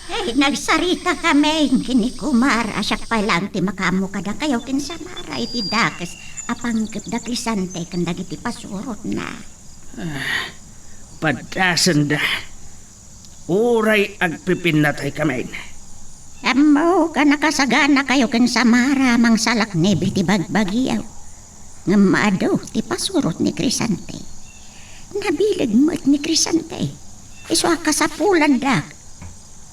Ay, nagsaritakami ken ni Kumar a siak pay laeng ti makaammo kadakayo ken Samara iti dakes a panggep da Crisante ken dagiti pasurotna. Ah, padasenda. Uray agpipinnataykamin. Ammok a nakasaganakayo ken Samara a mangsalaknib iti bagbagiyo. Ngem maadu ti pasurot ni Crisante. Nabileg met ni Crisante. Isu a kasapulandak.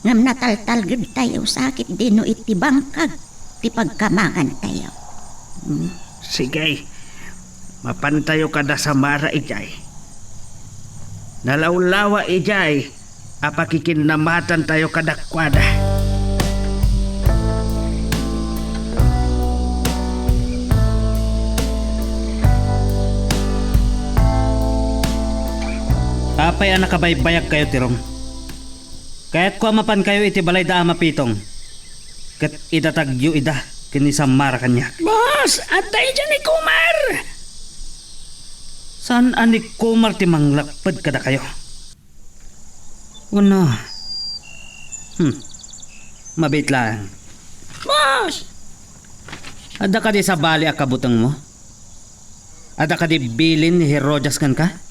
Ngem nataltalgedtayo sakit dino iti bangkag ti pagkamangantayo. Hmm. Sige, mapantayo kada Samara idiay. Nalawlawa idiay a pakikinnamatantayo kadakuada. Apay a nakabaybayagkayo, Tirong? Kayatko a mapankayo iti balay da Ama Pitong, ket idatagyo ida ken ni Samara kaniak. Boss, adda idiay ni Kumar! Saan a ni Kumar ti manglakped kadakayo? Wenno, hmm, mabiit laeng. Boss! Adda kadi sabali a kabutengmo? Adda kadi bilin ni Herodias kenka?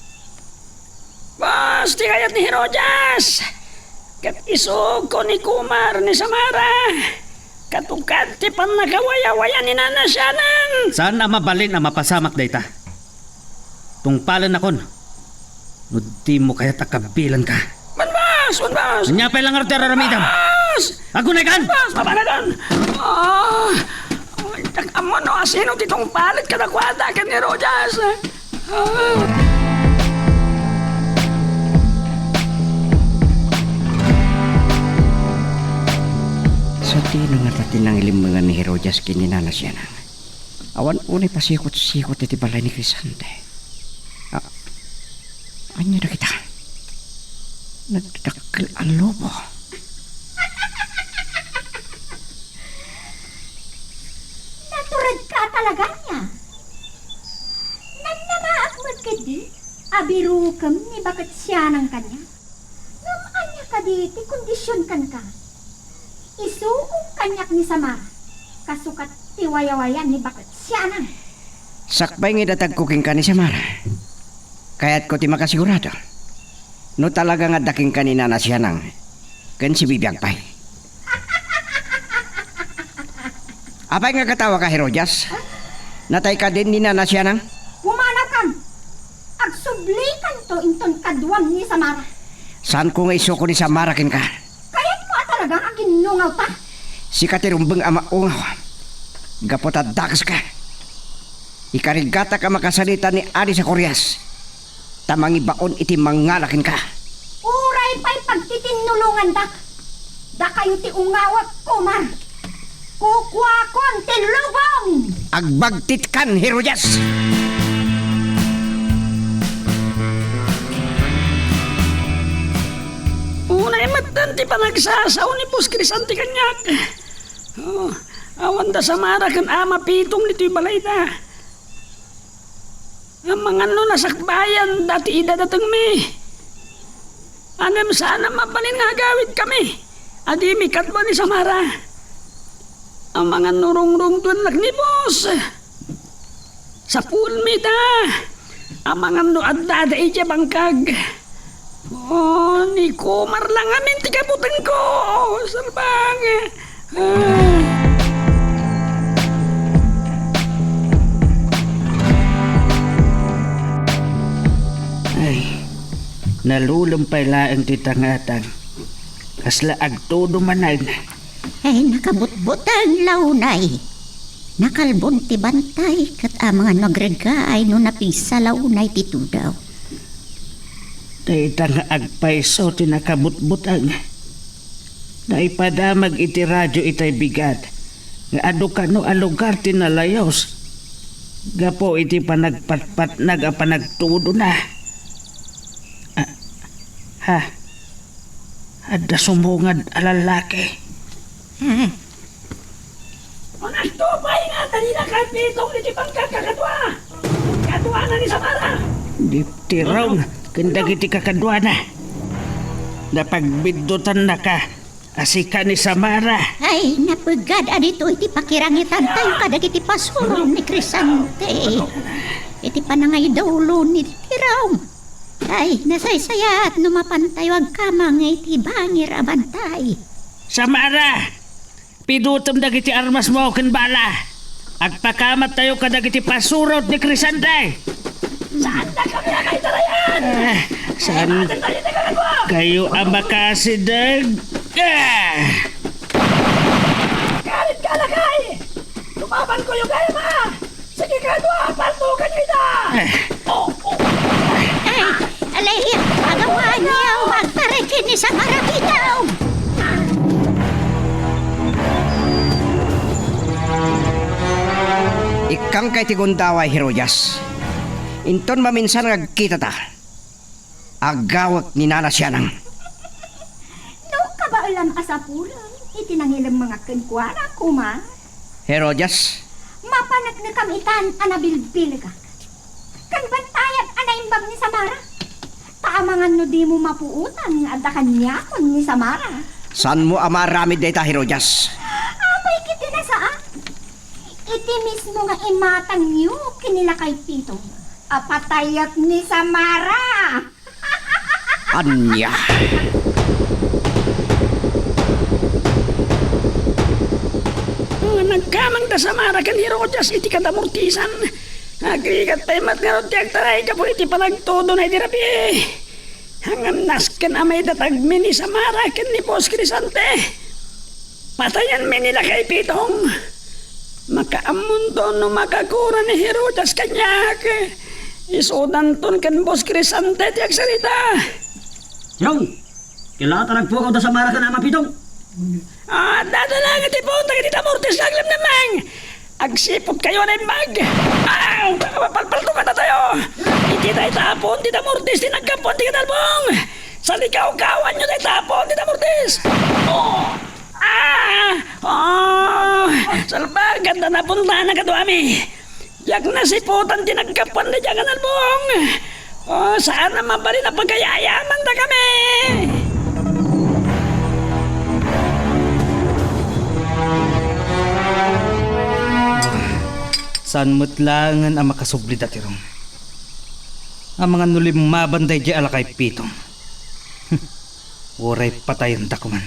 Boss, ti kayat ni Herodias! Ket isugko ni Kumar ni Samara. Katukad ti pannakawayawayan ni Nana Sianang. Saan a mabalin a mapasamak dayta? Tungpalennakon no dimo kayat a kabilanka. Wen, boss! Wen, boss! Ania pay laeng ti ar-aramidem? Boss! Agunaykan! Boss, mapanakon! Ah! Diak ammo no asino ti tungpalet kadakuada ken ni Herodias. Ah! Sadino ngata ti nangilemmengan ni Herodias ken ni Nana Sianang? Awan unay pasikot-sikot iti balay ni Crisante. A-, ania dagita? Nagdadakkel a lobo. Naturedka talaga ania? Namnamaak met ketdi a birokem ni Baket Sianang kaniak. Ngem ania kadi ti kondision kenka? Isuom kaniak ni Samara, kasukat ti wayawayan ni Baket Sianang. Sakbay nga idatagko kenka ni Samara, kayatko ti makasigurado no talaga nga adda kenka ni Nana Sianang ken sibibiag pay. Apay nga katawaka, Herodias? Natay kadin ni Nana Sianang? Pumanawkan! Agsublikanto inton kaduam ni Samara. Saanko nga isuko ni Samara kenka. Kayatmo a talagang aginnungawta? Sika ti rumbeng a maungaw. Gapu ta dakeska. Ikarigatak a makasarita ni Adi Zacarias ta mangibaon iti mangngala kenka. Uray pay pagtitinnulongandak, dakayo ti ungawek, Kumar. Kukuakon ti lubong! Agbagtitkan, Herodias! Unay metten ti panagsasao ni Boss Crisante kaniak. Oh, awan da Samara ken Ama Pitong ditoy balayda. Amangan no nasakbayan dati idadatengmi. Ngem saan a mabalin nga agawidkami a dimi kadua ni Samara. Amangan no rungrungtuennak ni Boss. Sapuenmi ita. Amangan no addada idiay bangkag. Oh, ni Kumar la ngamin ti kabutengko. Oh, salbang. Ah. Ay, nalulem pay laeng ti tangatang. Kasla agtudo manen. Ay, nakabutbuteng la unay. Nakalbon ti bantay, ket amangan no agreggaay no napigsa la unay ti tudaw. Dayta nga agpayso ti nakabutbuteng. Naipadamag iti radio itay bigat nga adu kano a lugar ti nalayos gapu iti panagpatpatnag a panagtudona. Ah, ha? Adda sumungad a lalaki. Ah. Managtupay nga adda ni lakay Pitong iti pangkakakadua. Kaduana ni Samara. Diptiraw ken dagiti kakaduana. Napagbiddutanna ka a sika ni Samara. Ay, napegad a ditoy ti pakirangitantayo kadagiti pasuro ni Crisante. Iti panangaydaulon ni Tiraw. Ay, nasaysayaat no mapantayo agkamang iti bangir a bantay. Samara! Pidutem dagiti armasmo ken bala. Agpakamattayo kadagiti pasurot ni Crisante. Saanna kami a kaitarayan? Ah, saan kayo a makasideg? Ah! Galit ka, lakay! Lumaban kayo, Gaima! Sige kadua, paltukan ida! Eh. Oh, oh. Ay, alay, agawan niyo, magparikit ni Samara Pitong! Ikkang kay ti gundaway, Herodias. Inton maminsan nga agkitata, agawek ni Nana Sianang. No kabaelam a sapulem iti nangilemmengak kenkuana, Kumar. Herodias. Mapaneknekam itan a nabilbilegak. Ken bantayak a naimbag ni Samara. Ta amangan no dimo mapuotan nga adda kaniakon ni Samara. Saanmo a maaramid dayta, Herodias? Apay ketdi a saan? Iti mismo nga imatangyo ken ni lakay Pitong a patayek ni Samara. Ania? Nagkamang da Samara ken Herodias iti kadamortisan. Agrigat pay met ngarud ti agtaray gapu iti panagtudona idi rabii. Ngem nasken a maidatagmi ni Samara ken ni Boss Crisante. Patayenmi ni lakay Pitong. Makaammonto no makakura ni Herodias kaniak. Isudanton ken Boss Crisante ti agsarita. Yong, kailangan ta nagpukaw da Samara ken Ama Pitong. Ah, dadala nga ti puon dagiti damortis nga aglemlemmeng. Agsiput kayo a naimbag. Ah, palpaltokatayo. Iti dayta a puon ti damortis ti naggapuan ti kadalbong. Salikawkawanyo dayta apo ti Damortis! Oh! Ah! Oh! Salbagan ta napuntana kaduami! Diak nasiputan ti naggapuan daydiay nga nalbong! Oh, saan a mabalin a pagayayamandakami! Saan met laengen a makasubli, Datirong. Amangan no limmaban daydiay a lakay Pitong. Uray patayenda koman.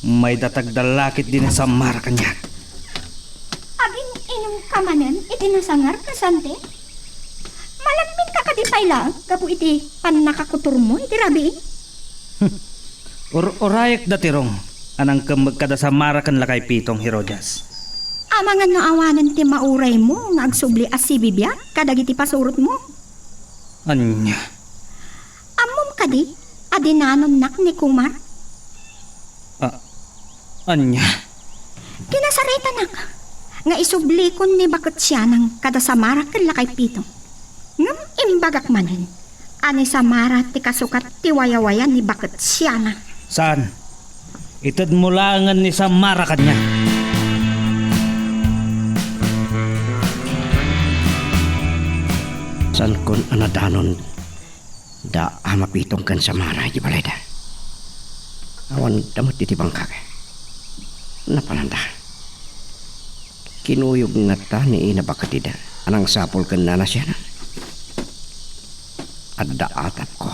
Mayda ta agdallakit dina Samara kaniak. Agin-inumka manen iti nasangar, Crescente? Malamminka kadi pay laeng gapu iti pannakakuturmo iti rabii? Ur-urayek, Datirong, a nangkemmeg kada Samara ken lakay Pitong, Herodias. Amangan no awanen ti mauraymo nga agsubli a sibibiag kadagiti pasurotmo? Ania? Ammom kadi a dinanonnak ni Kumar? A-, ania? Kinasaritanak nga isublikon ni Baket Sianang kada Samara ken lakay Pitong. Ngem imbagak manen a ni Samara ti kasukat ti wayawayan ni Baket Sianang. Saan? Itedmo laengen ni Samara kaniak. Saankon a nadanon da Ama Pitong ken Samara iti balayda. Awanda met iti bangkag. Napalanda. Kinuyog ngata ni Ina Baketida a nangsapul ken Nana Sianang. Adda atapko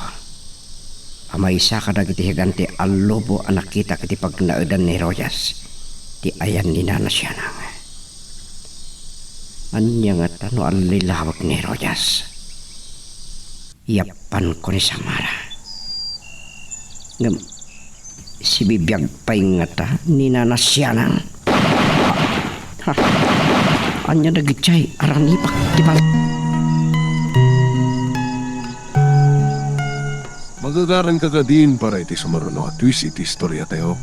a maysa kadagiti higante a lobo a nakitak iti pagnaedan ni Herodias ti ayan ni Nana Sianang. Ania ngata no allilawek ni Herodias? Yappanko ni Samara. Ngem sibibiag pay ngata ni Nana Sianang. Ha? Ania dagiti a ranipak ti pal- Magagaranka kadin para iti sumaruno a twist iti istoriatayo.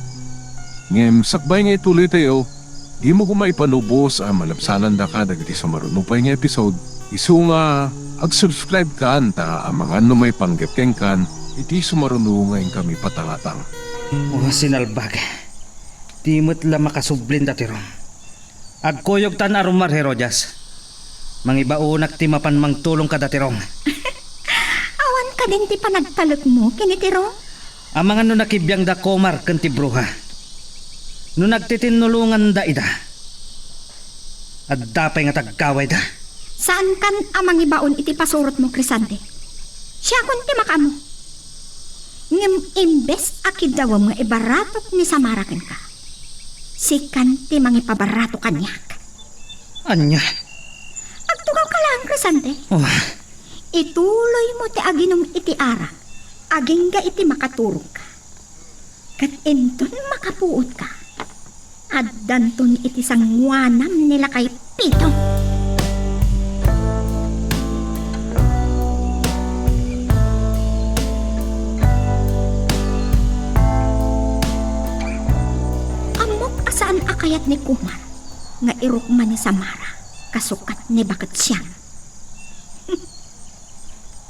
Ngem sakbay nga ituloytayo, dimo koma ipanubos a malabsanandaka dagiti sumaruno pay nga episode, isu nga agsubscribe kan ta amangan no maipanggep kenkan iti sumaruno nga inkami patangatang. O, sinalbag. Di met la makasublin, Datirong. Agkuyogtan a rummuar, Herodias. Mangibaonak ti mapan mangtulong kada Tirong. Awan kadin ti panagtalekmo ken ni Tirong? Amangan no nakibiangda Kumar ken ti bruha. No nagtitinnulonganda ida, adda pay nga taggawayda. Saankan a mangibaon iti pasurotmo, Crescente. Siakon ti makaammo. Ngem imbes a kiddawem nga ibaratok ni Samara kenka, sikan ti mangipabarato kaniak. Ania? Agtugawka laeng, Crescente. Oh. Ituloymo ti aginum iti arak agingga iti makaturogka. Ket inton makapuotka, addanton iti sangoanam ni lakay Pito. Ammok a saan a kayat ni Kumar nga irukma ni Samara kasukat ni Baket Siang.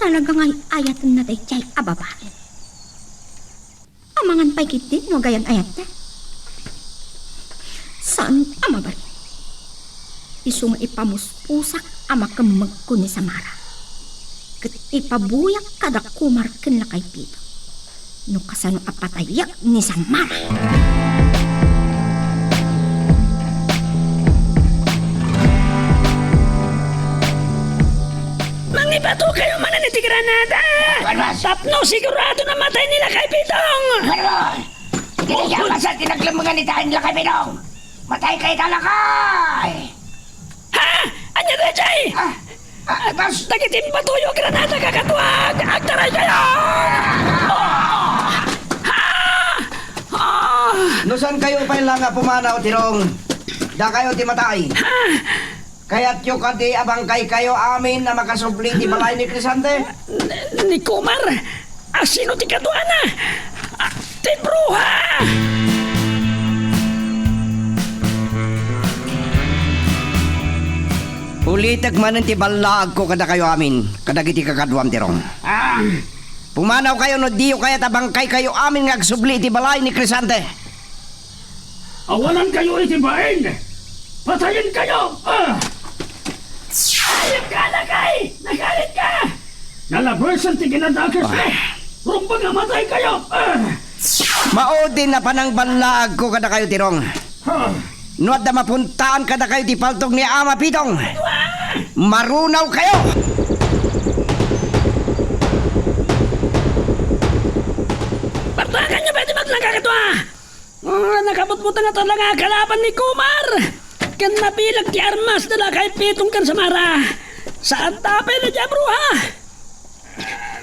Talaga nga ay-ayatenna daydiay a babai. Amangan pay ketdi no agayan-ayatta. Saan a mabalin. Isu nga ipamuspusak a makemmegko ni Samara. Ket ipabuyak kada Kumar ken lakay Pito no kasano a patayak ni Samara. Mangibatokayo manen iti granada! Barabas! Tapno sigurado a matay ni lakay Pitong! Barabas! Dika masa ti naglemmengan iti ayan ni lakay Pitong! Matayka ita, lakay! Ha? Ania daydiay? Ah, ah, bas- Dagiti imbatoyo a granada, kakatuak! Agtaraykayo! Ah! Ah! Ah! No saankayo pay la nga pumanaw, Tirong, dakayo ti matay. Ah! Kayatyo kadi a bangkaykayo amin a makasubli iti balay ni Crescente? Ni, ni Kumar? Asino ti kaduana? Ah, ti bruha! Ulitek manen ti ballaagko kadakayo amin, kadagiti kakaduam, Tirong. Ah, Pumanawkayo no diyo kayat a bangkaykayo amin nga agsubli iti balay ni Crescente. Awanankayo iti bain! Patayenkayo! Ah! Ayupka, lakay! Nagaritka! Nalabesan ti kinadakesmo! Ah. Rumbeng a mataykayo! Ah! Maudin a panangballaagko kadakayo, Tirong. Ha? No adda mapuntaan kadakayo ti paltog ni Ama Pitong, marunaw kayo! Partakanyo pay ti maglaka kadua! Ah, nakabutbuteng a talaga a kalaban ni Kumar! Ken nabileg ti armas da lakay Pitong ken Samara. Saan ta pay na dia bruha?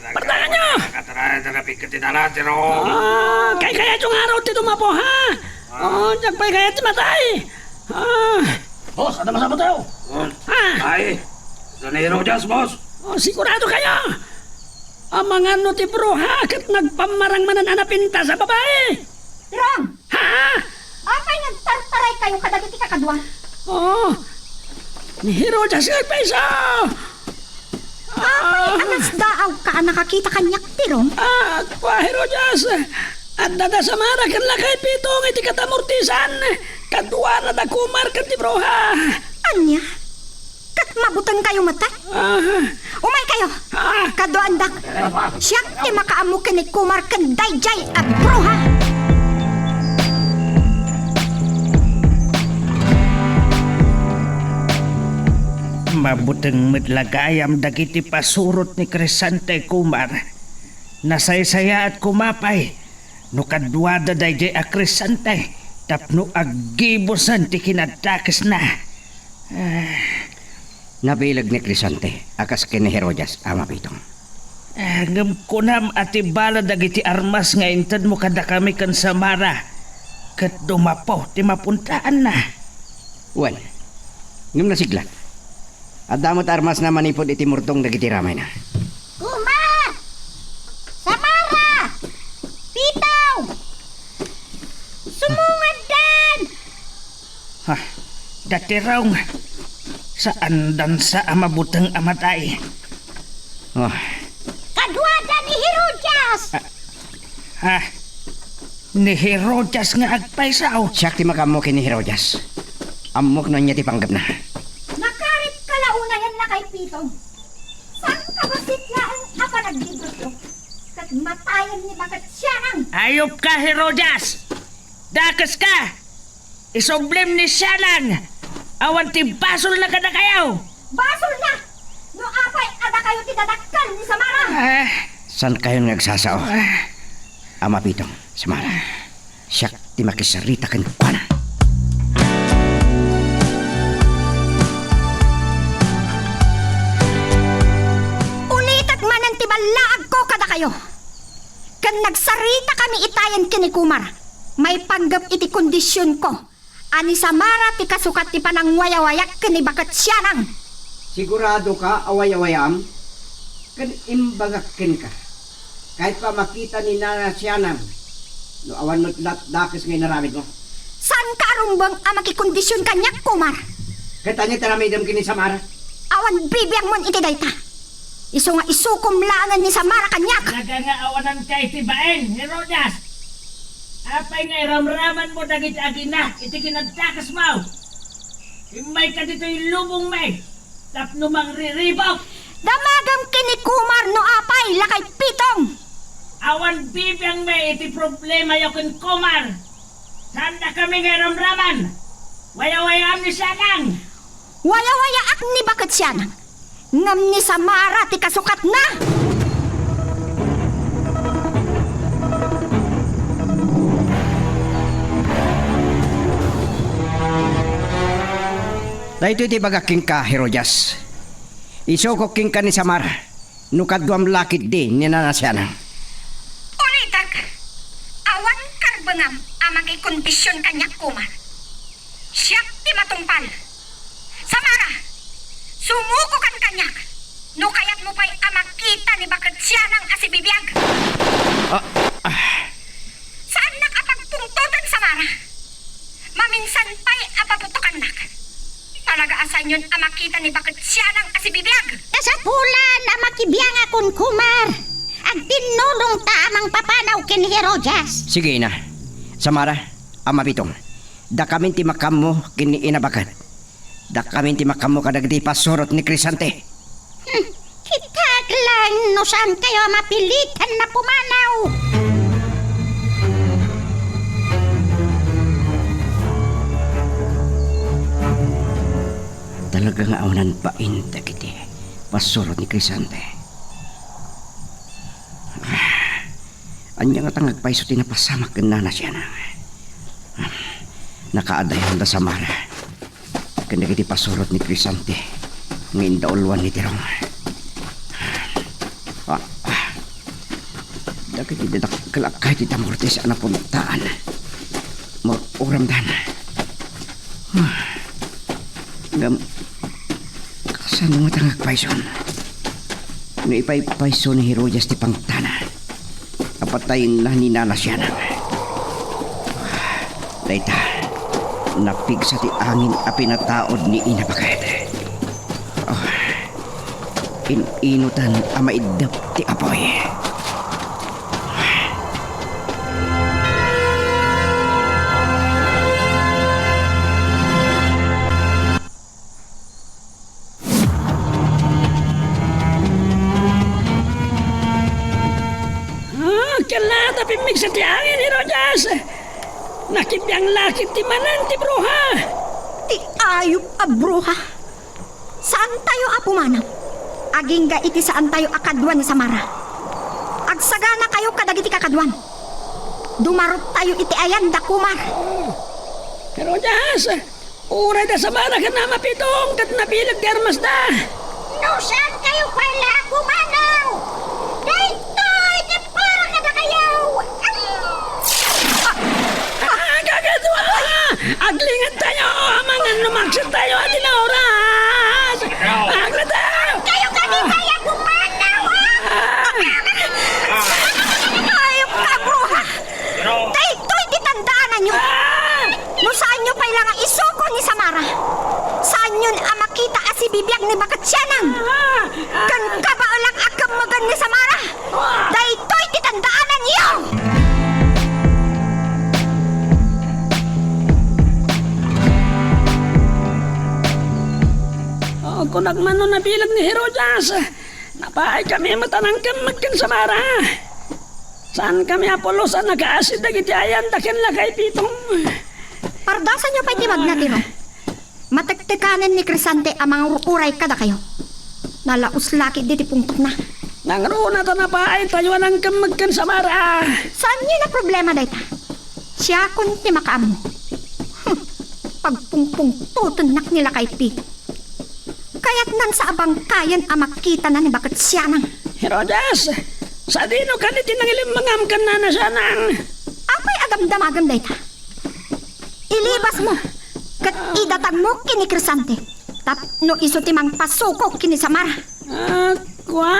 Partakanyo! Nakatara, nakapigkat ti dara, Tiro. Ah, kaykayatyo ngarud ti dumapo, ha? Ah. Oh, diak pay kayat ti matay. Ah. Boss, adda masapul tayo. Ah. Ay, Don Herodias, boss. Oh, sigurado kayo? Amangan no ti bruha ket nagpammarang manen a napintas a babai. Tirong! Ha? Apay nga agtartaraykayo kadagiti kakadua? Oh, ni Herodias nga agpayso! Apay a nasdaawka a nakakita kaniak, Tirong? Ah, kua, Herodias, adda da Samara ken lakay Pitong iti katamurtisan. Kaduana da Kumar ken ti bruha. Ania? Ket mabutengkayo met, eh? Ah. Umaykayo. Ah. Kaduaandak. Siak ti makaammo ken ni Kumar ken daydiay a bruha. Mabuteng met la gayam dagiti pasurot ni Crescente, Kumar. Nasaysayaat koma pay no kaduada daydiay a Crescente tapno aggibusen ti kinadakesna. Ah. Nabileg ni Crescente a kas ken ni Herodias, Ama Pitong. Ah, ngem kunam a ti bala dagiti armas nga intedmo kadakami ken Samara ket dumapo ti mapuntaanna. Wen, ngem nasigla. Adda met armasna manipud iti murtong dagiti ramayna. Kuma! Samara! Pitong! Sumungaddan! Ha, da Tirong. Saandansa a mabuteng a matay. Oh. Kaduada ni Herodias! Ah, ha? Ni Herodias nga agpayso? Siak ti makaammo ken ni Herodias. Ammok no ania ti panggepna. Nakaritka la unayen lakay Pitong. Saan ka bassit laeng a panagdibutlo? Ket matayen ni baket sianang! Ayupka, Herodias! Dakeska! Isublem ni sianang! Awan ti basolna kadakayo! Basolna! No apay a dakayo ti dadakkel ni Samara! Ah. Saankayon nga agsasao? Ah. Ama Pitong, Samara. Siak ti makisarita kenkuana. Ulitek manen ti ballaagko kadakayo. Ken nagsaritakami itayen ken ni Kumar maipanggep iti kondisionko a ni Samara ti kasukat ti panangwayawayak ken ni baket sianang. Siguradoka a wayawayaam? Ken imbagak kenka, kayatko a makita ni Nana Sianang no awan met la dakes nga inaramidmo. Saanka a rumbeng a makikondision kaniak, Kumar? Ket ania ti aramidem ken ni Samara? Awan bibiangmon iti dayta. Isu nga isukom laengen ni Samara kaniak. Talaga nga awananka iti bain, Herodias. Apay nga iramramanmo dagiti agina iti kinadakesmo? Immayka ditoy lubongmi tapno mangriribuk. Damagem ken ni Kumar no apay, lakay Pitong. Awan bibiangmi iti problemayo ken Kumar. Saandakami nga iramraman. Wayawayaam ni sianang. Wayawayaak ni baket sianang, ngem ni Samara ti kasukatna. Daytoy ti ibagak kenka, Herodias. Isukok kenka ni Samara no kaduam la ketdi ni Nana Sianang. Ulitek, awan karbengam a makikondision kaniak, Kumar. Siak ti matungpal. Samara, sumukokan kaniak no kayatmo pay a makita ni baket sianang a sibibiag. Ah, ah. Saannak a pagpungtoten, Samara. Maminsan pay a paputokannak. Talaga a saanyon a makita ni baket sianang a sibibiag. Kasapulan a makibiangakon, Kumar. agtinnulongta a mangpapanaw ken ni Herodias. Sige, ina. Samara, Ama Bitong, dakamin ti makaammo ken ni Ina Baket. Dakamin ti makaammo kadagiti pasurot ni Crescente. Hmm, kitak laeng no saankayo a mapilitan a pumanaw. Talaga nga awanan bain dagiti pasurot ni Crescente. Ah, ania ngata nga agpayso ti napasamak ken Nana Sianang? Ah, nakaadayanda Samara ken dagiti pasurot ni Crescente nga indauluan ni Tirong. Ah, ah. Dagiti dadakkel a kayo ti damortes a napuntaan. Mag-uramdan. Ah. Ngem, kasano ngata nga agpayson? No ipaypayso ni Herodias ti pangtana, apatayenna ni Nana Sianang. Dayta, napigsa ti angin a pinataud ni Ina Baket. Oh, in-inutan a maiddep ti apuy. Ah, kella ta pimmigsa ti angin, Herodias. Nakibiang lakit ti manen ti bruha. Ti ayup a bruha. Saantayo a pumanaw. Agingga iti saantayo a kaduan ni Samara. Agsaganakayo kadagiti kakaduan. Dumaruttayo iti ayan da Kumar. Herodias, uray da Samara ken Ama Pitong ket nabileg ti armasda. No saankayo pay la a pumanaw, daytoy ti para kadakayo. Ah, kakadua! Aglingattayo, amangan no maksettayo a di naoras. Aglingattayo! Kayo kadi kaya pumanaw, ah! Ayup ka, bruha! Daytoy ti tandaananyo. Ah! No saanyo pay la nga isuko ni Samara, saanyon a makita a sibibiag ni Baket Sianang. Ah! Ken kabaelak a kemmegan ni Samara. Ah! Daytoy ti tandaananyo. Oh, kunak man no nabileg ni Herodias. Napaaykami met a nangkemmeg ken Samara. Saankami a pulos a nakaasi dagiti ayanda ken lakay Pitong. Pardasanyo pay ti magna, Tiro. Matektekanen ni Crescente a mangur-uray kadakayo. Nalaus la ketdi ti pungtotna. Nangruna ta napaaytayo a nangkemmeg ken Samara. Saanyo a problema dayta. Siakon ti makaammo. Hmm. Pagpungpungtotennak ni lakay Pitong. Kayatnan sa a bangkayen a makitana ni Baket Sianang. Herodias, sadino kadi ti nangilemmengam ken Nana Sianang? Apay a damdamagem dayta? Ilibasmo ket idatagmo ken ni Crescente tapno isu ti mangpasuko ken ni Samara. Ah, kua?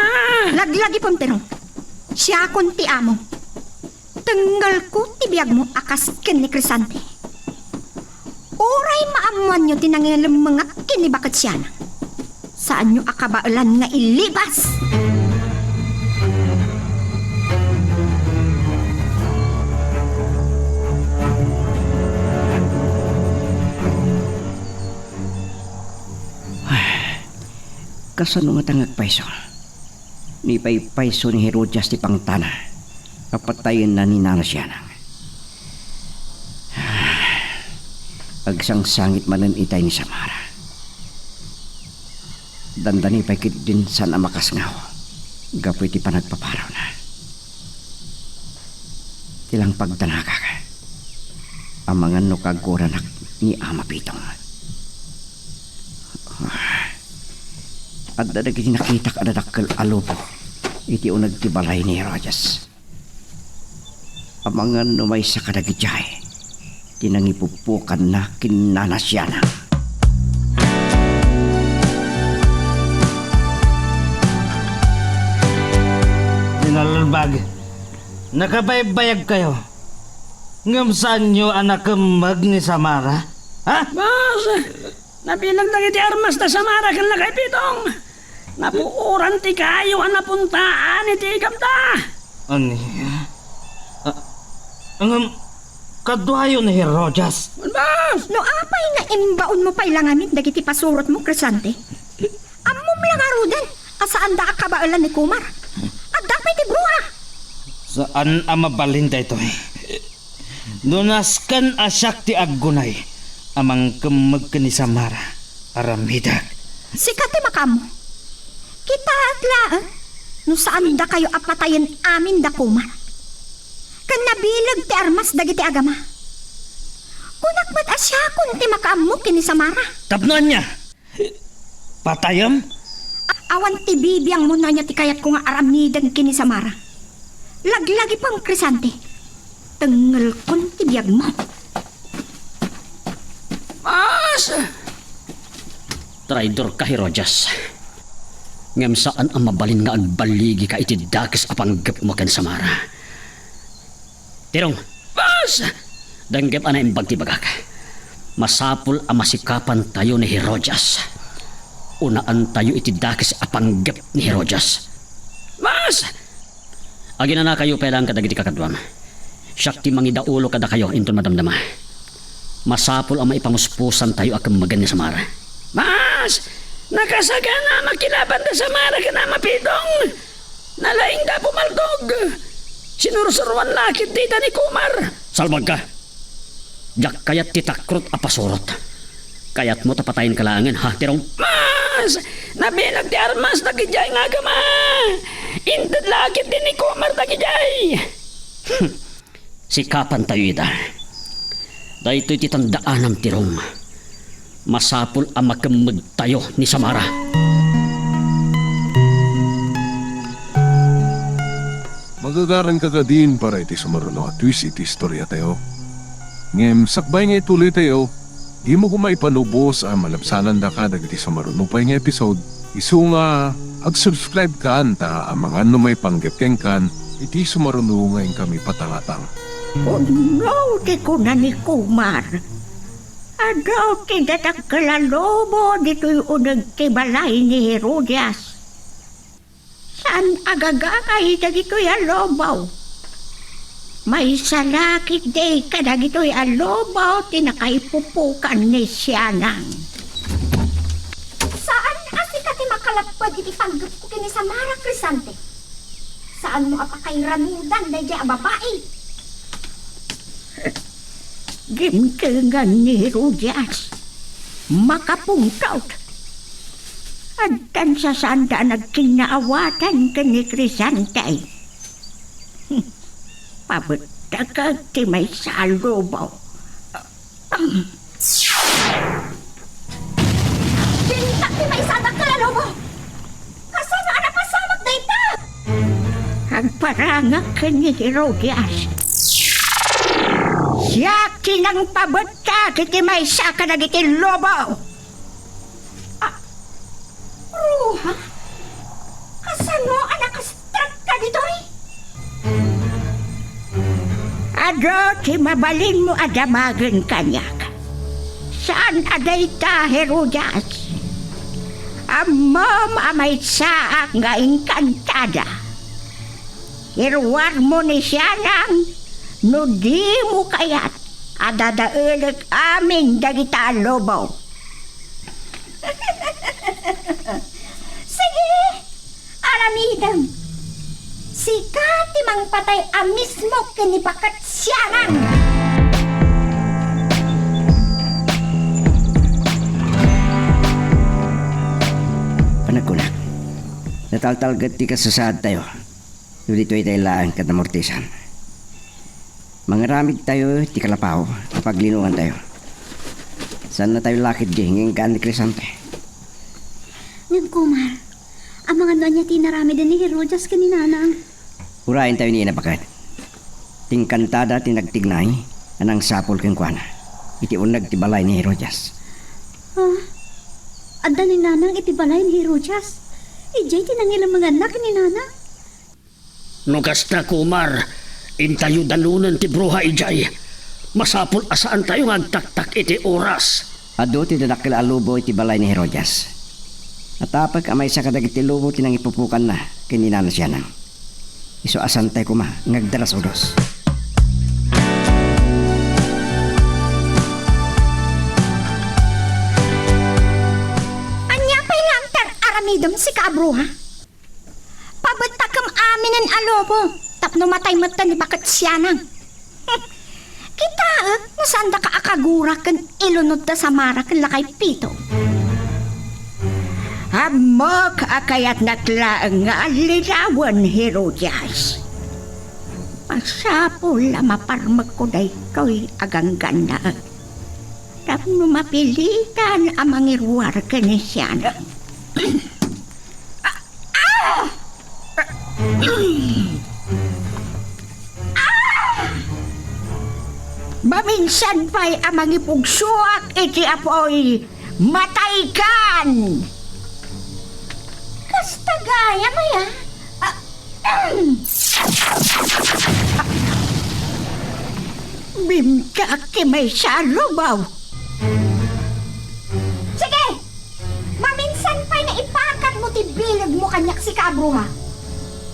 Laglagipem, Pirong. Siakon ti amo. Tenggelko ti biagmo a kas ken ni Crescente. Uray maammoanyo ti nangilemmengak ken ni Baket Sianang, saanyo a kabaelan nga ilibas! Kasano ngata nga agpayso? Ni paypayso ni Herodias ti pangtana, apatayenna ni Nana Sianang. Agsangsangit manen itay ni Samara. Dandani pay ketdin saan a makasngaw gapu iti panagpaparawna. Ti lang pagdanagak, amangan no kaaguranak ni Ama Pitong. Adda dagiti nakitak a dadakkel a lobo iti uneg ti balay ni Herodias. Amangan no maysa kadagiti ay ti nangipuppukanna ken Nana Sianang. Dinalbag, nakabaybayagkayo, ngem saanyo a nakemmeg ni Samara? Ha? Boss, nabileg dagiti armas da Samara ken lakay Pitong. Napuoran ti kayo a napuntaan iti igamda. Ania? Ah, ngem, kaduayo ni Herodias? Bas! No apay nga imbaonmo pay la ngamin dagiti pasurotmo, Crescente? Ammom la ngaruden a saanda a kabaelan ni Kumar. Adda pay ti bruha. Saan a mabalin daytoy. No nasken a siak ti aggunay a mangkemmeg ken ni Samara, aramidek. Sika ti makaammo. Kitaek laeng no saandakayo a patayen amin da Kumar. Ken nabileg ti armas dagiti agama. Kunak met a siakon ti makaammo ken ni Samara. Tapno ania? Patayem? A-, awan ti bibiangmo no ania ti kayatko nga aramiden ken ni Samara. Laglagipem, Crescente. Tengngelkon ti biagmo. Mas! Traidorka, Herodias. Ngem saan a mabalin nga agballigika iti dakes a panggepmo ken Samara. Tirong! Bas! Denggem a naimbag ti ibagak. Masapul a masikapantayo ni Herodias. Unaantayo iti dakes a panggep ni Herodias. Bas! Aginanakayo pay laeng kadagiti kakaduam. Siak ti mangidaulo kadakayo inton madamdama. Masapul a maipamuspusantayo a kemmegen ni Samara. Mas! Nakasagana a makilaban da Samara ken Ama Pidong. Nalaingda a pumaldog. Sinursuroan la ketdi ida ni Kumar. Salbagka! Diak kayat ti takrot a pasurot. Kayatmo ta patayenka laengen, ha, Tirong? Mas! Nabileg ti armas dagidiay nga agama! Inted la ketdi ni Kumar dagidiay! Sikapantayo ida. Daytoy ti tandaanam, Tirong. Masapul a makemmegtayo ni Samara. Magagaranka kadin para iti sumaruno a twist iti istoriatayo. Ngem sakbay nga ituloytayo, dimo koma ipalubos a malabsanandaka dagiti sumaruno pay nga episode. Isu nga, ag-subscribe kan ta amangan no maipanggep kenkan iti sumaruno nga inkami patangatang. Pudno ti kuna ni Kumar. Adu ti dadakkel a lobo ditoy uneg ti balay ni Herodias. Saan a gagangay dagitoy a lobo. Maysa la ketdi kadagitoy a lobo ti nakaipupukan ni Sianang. Saan a sika ti makalapped iti panggepko ken ni Samara, Crescente. Saanmo a pakairanudan daydiay a babai. Dimtengan ni Herodias. Makapungtot. Addan sasaanda a nagkinnaawatan ken ni Crescente. Pabettakek ti maysa a lobo. Bintak ti maysa a dakkel a lobo! Kasano a napasamak dayta? Agparangak ken ni Herodias. Siak ti nangpabettak iti maysa kadagiti lobo. Ah, Ruha? Kasano a nakastrakka ditoy? Adu ti mabalinmo a damagen kaniak. Saan a dayta, Herodias. Ammom a maysaak nga engkantada. Iruarmo ni Sianang no dimo kayat a dadaelek amin dagita a lobo. Sige, aramidem. Sika ti mangpatay a mismo ken ni Baket Sianang. Panagkunak, nataltalged ti kasasaadtayo. No ditoy tay laeng ket namurtisan. Mangaramidtayo ti kalapaw a paglinongantayo. Saannatayo la ketdi nga engkaan ni Crescente. Ngem, Kumar, amangan no ania ti inaramiden ni Herodias ken ni Nanang? Urayentayo ni Ina Baket. Ti engkantada ti nagtignay a nangsapul kenkuana iti uneg ti balay ni Herodias. Ah, adda ni Nanang iti balay ni Herodias. Idiay ti nangilemenganna ken ni Nanang. No kasta, Kumar, intayo danonen ti bruha idiay. Masapul a saantayo nga agtaktak iti oras. Adu ti dadakkel a lobo iti balay ni Herodias. Natapek a maysa kadagiti lobo ti nangipupukanna ken ni Nana Sianang. Isu a santay koma nga agdarasudos. Ania pay laeng ti ar-aramidem, sika a bruha? Pabettakem aminen a lobo tapno matay metten ni Baket Sianang. Kitaek no saandaka a kagura ken ilunod da Samara ken lakay Pito. Ammok a kayatnak laeng nga allirawen, Herodias. Masapul a maparmekko daytoy a ganggannaek tapno mapilitan a mangiruar ken ni Sianang. Ah! Ah! Ah! Maminsan pay a mangipugsuak iti apuy, mataykan! Kasta gayam aya? Ah, ahem! Bimtak ti maysa a lobo. Sige! Maminsan pay nga ipakadmo ti bilegmo kaniak, sika a bruha.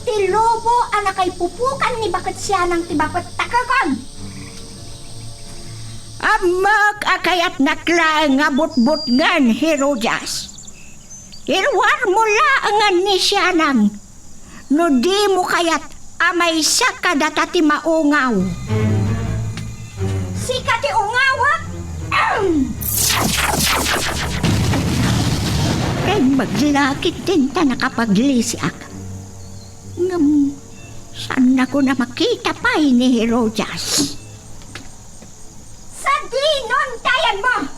Ti lobo a nakaipupukan ni Baket Sianang ti mapettakekon. Ammok a kayatnak laeng nga butbutngen, Herodias. Iruarmo laengen ni Sianang no dimo kayat a maysa kadata ti maungaw. Sika ti ungawek? Ahem! Imbag la ketdin ta nakapaglisiak. Ngem saannakon a makita pay ni Herodias. Sadino ti ayanmo?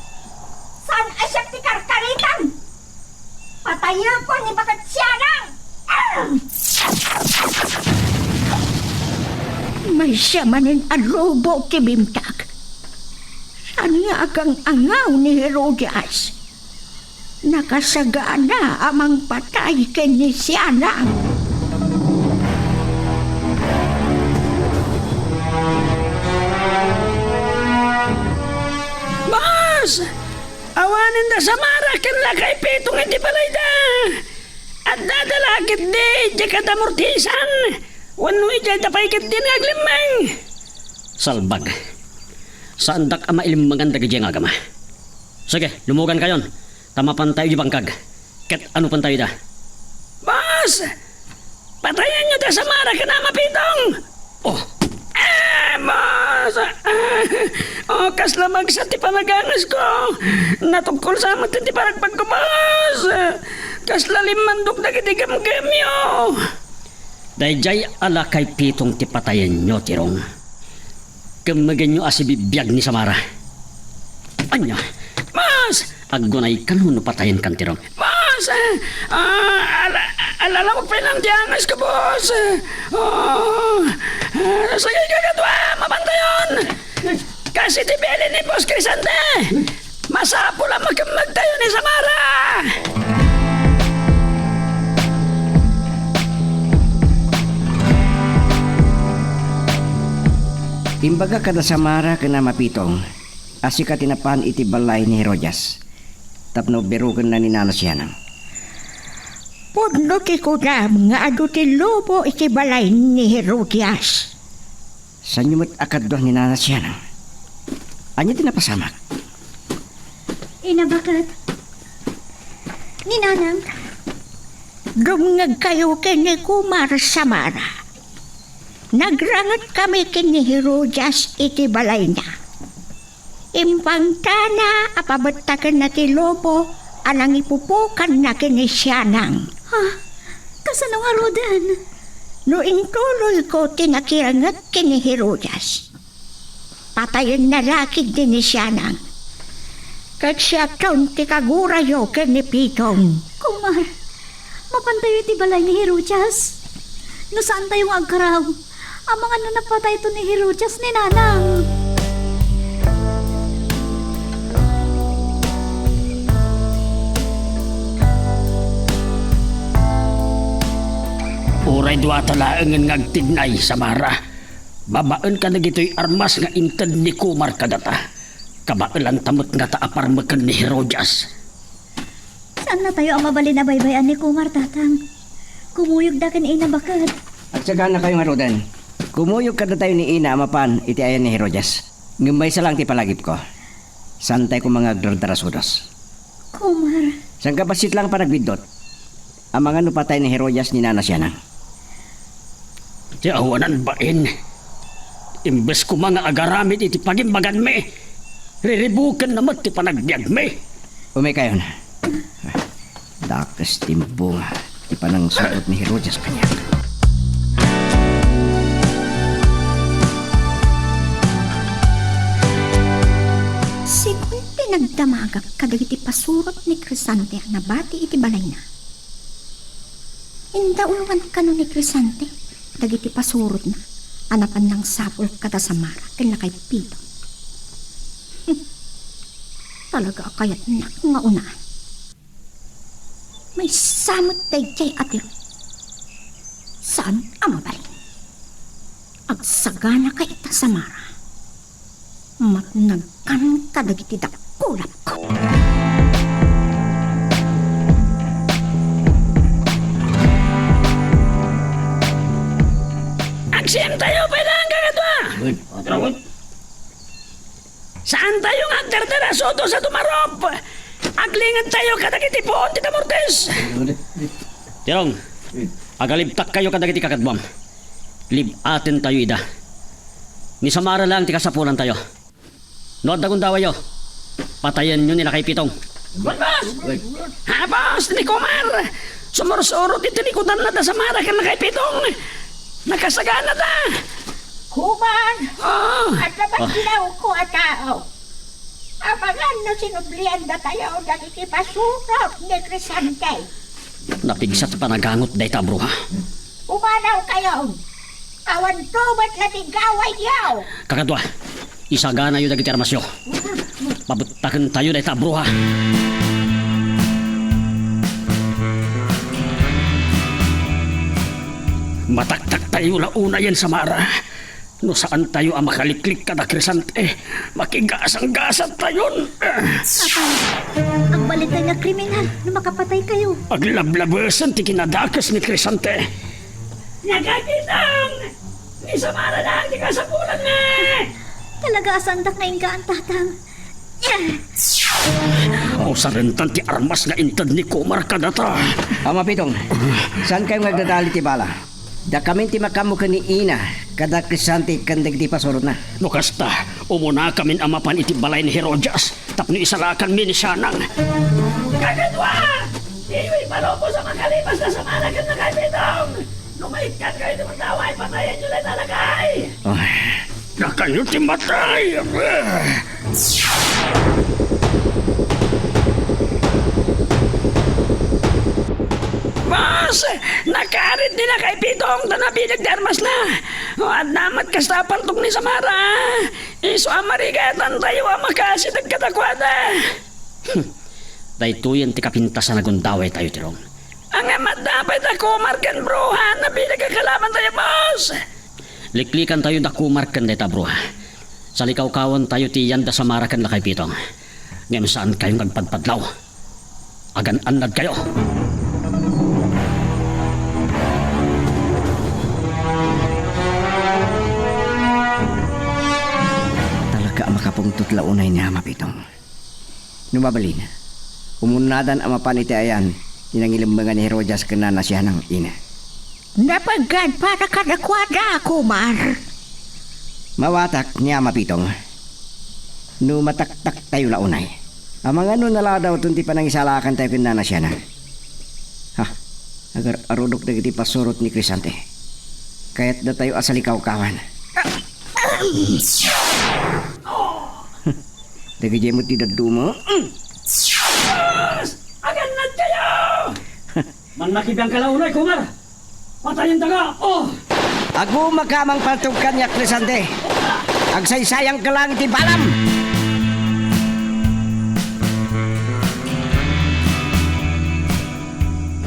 Saan a siak ti karkaritam? Patayekon ni Baket Sianang! Ah! Maysa manen a lobo ti bimtak. Saan nga agang-angaw ni Herodias? Nakasagana a mangpatay ken ni Sianang. Boss! Awanen da Samara ken lakay Pitong iti balayda. Addada la ketdi idiay kad-amortisan wenno idiay da pay ketdi nga aglemmeng. Salbag. Saandak a mailemmengan dagiti agama. Sige, lumugankayon, ta mapantayo idiay bangkag. Ket ano pantayo ida? Boss! Patayenyo da Samara ken Ama Pitong! Oh! Ah, boss! Ah, oh, kasla magsat ti panagangasko! Natungkol sa met ti panagpagko, boss! Kasla limmandok dagiti gemgemyo! Daydiay a lakay Pitong ti patayenyo, Tirong. Kemmegenyo a sibibiag ni Samara. Ania? Boss! Aggunaykan wenno patayenkan, Tirong? Boss! Ah, ala-, alalawag pay lang ti angasko, boss! Oh! Ah, sige, kakaduam, mapantayon! Kas iti bilin ni Boss Crisante, masapul a makemmegtayo ni Samara! Imbaga kada Samara ken Ama Pitong a sika ti napan iti balay ni Herodias tapno birugenna ni Nana Sianang. Pudno ti kunam nga adu ti lobo iti balay ni Herodias. Saanyo met a kadua ni Nana Sianang? Ania ti napasamak? Ina, baket. Ni Nanang. Dumngegkayo ken ni Kumar Samara. Nagrangetkami ken ni Herodias iti balayna. Impangtana a pabettakenna ti lobo a nangipupukanna ken ni Sianang. Ha? Kasano ngaruden? No intuloyko ti nakiranget ken ni Herodias, patayenna la ketdi ni Sianang. Ket siaton ti kagurayo ken ni Pitong. Kumar, mapantayo iti balay ni Herodias. No saantayo nga agkaraw, amangan no napatayto ni Herodias ni Nanang. Uray duata laengen nga agtignay, Samara, babaen kadagitoy armas nga inted ni Kumar kadata, kabaelanta met ngata a parmeken ni Herodias. Saan Tayo a mabalin a baybay-an ni Kumar, Tatang. Kumuyogda ken Ina baket. Agsaganakayo ngaruden. Kumuyog kadatayo ni Ina a mapan iti ayan ni Herodias. Ngem maysa laeng ti palagipko. Saantay koma nga agdardarasudos. Kumar. Saan ka bassit laeng panagbiddut? Amangan no patay ni Herodias ni Nana Sianang. Ti awanan bain. Imbes koma nga agaramid iti pagimbaganmi, riribukenna met ti panagbiagmi. Umay kayon. Dakes ti imbunga ti panangsurot ni Herodias kaniak. Segun ti nagdamagak kadagiti pasurot ni Crescente a nabati iti balayna, indauluan kano ni Crescente dagiti pasurotna a napan nangsapul kada Samara ken Nakaypito. Talaga a kayatnak nga unaan. Maysa met daydiay a tiro. Saan a mabalin. Agsaganaka ita, Samara. Matnagkan kadagiti dakulapko. Agsiimtayo pay laeng, kakadua! Uy, patrawat! Saantayo nga agdardarasudos a dumarup. Aglingedtayo kadagiti puon ti damortis. Tirong, agalibtakkayo kadagiti kakaduam. Lib-atentayo ida. Ni Samara laeng ti kasapulantayo. No adda gundawayyo, patayenyo ni Lakay Pitong. Boss! Habas ni Kumar! Sumursurot iti likudanna da Samara ken Lakay Pitong! Nakasaganada! Kumar! Ah! Adda pagkilawko a tao. Amangan no sinubliandatayo dagiti pasurot ni Crescente. Napigsa ti panagangot dayta a bruha. Umanawkayon! Awan tumet la ti gawayyo! Kakadua, isaganayo dagiti armasyo. Pabuttakentayo dayta a bruha. Mataktaktayo la unayen, Samara. No saantayo a makaliklik kada Crescente, makigasanggasattayon. Apay, agbalintay nga kriminal no makapataykayo. Aglablabesen ti kinadakes ni Crescente. Nakakitang! Ni Samara laeng ti kasapulanmi! Talaga a saandak nga ingaan, Tatang. Usarentan ti armas nga inted ni Kumar kadata. Ama Pitong, saankayo nga agdadali ti bala? Dakamin ti makaammo ken ni Ina, kada Crescente ken dagiti pasurotna. No kasta, umunakamin a mapan iti balay ni Herodias tapno isalakanmi ni Sianang. Kakadua! Diyo ipalubos a makalipas da Samara ken Lakay Pitong! No maikkankayo ti mandawa, ipatayenyo dayta a lakay! Ay. Dakayo ti matay! Boss! Nakarit ni Lakay Pitong ta nabileg ti armasna! O, adda met kasta a paltog ni Samara! Isu a marigatantayo a makasideg kadakuada! Hmm. Daytoyen ti kapintasan a gundawaytayo, Tirong. Ngem adda pay da Kumar ken bruha a nabileg a kalabantayo, boss! Liklikantayo da Kumar ken dayta a bruha. Salikawkawantayo ti yan da Samara ken Lakay Pitong. Ngem saankayo nga agpadpadlaw. Agan-annadkayo. Talaga a makapungtot la unay ni Ama Pitong. No mabalin, umunnadan a mapan iti ayan ti nangilemmengan ni Herodias ken Nana Sianang, Ina. Napaggad para kadakuada, Kumar. Mawatak ni Ama Pitong. No mataktaktayo la unay. Amangan no naladawton ti panangisalakantayo ken Nana Sianang. Ha, agar-arudok dagiti pasurot ni Crescente. Kayatdatayo a salikawkawan. Dagiti met ti dadduma. Boss! Agannad kayo! Mannakibiang ka la unay, Kumar! Patayen ta ka! Oh! Agumaka a mangpaltog kaniak, Crescente. Agsaysayang ka lang iti balam!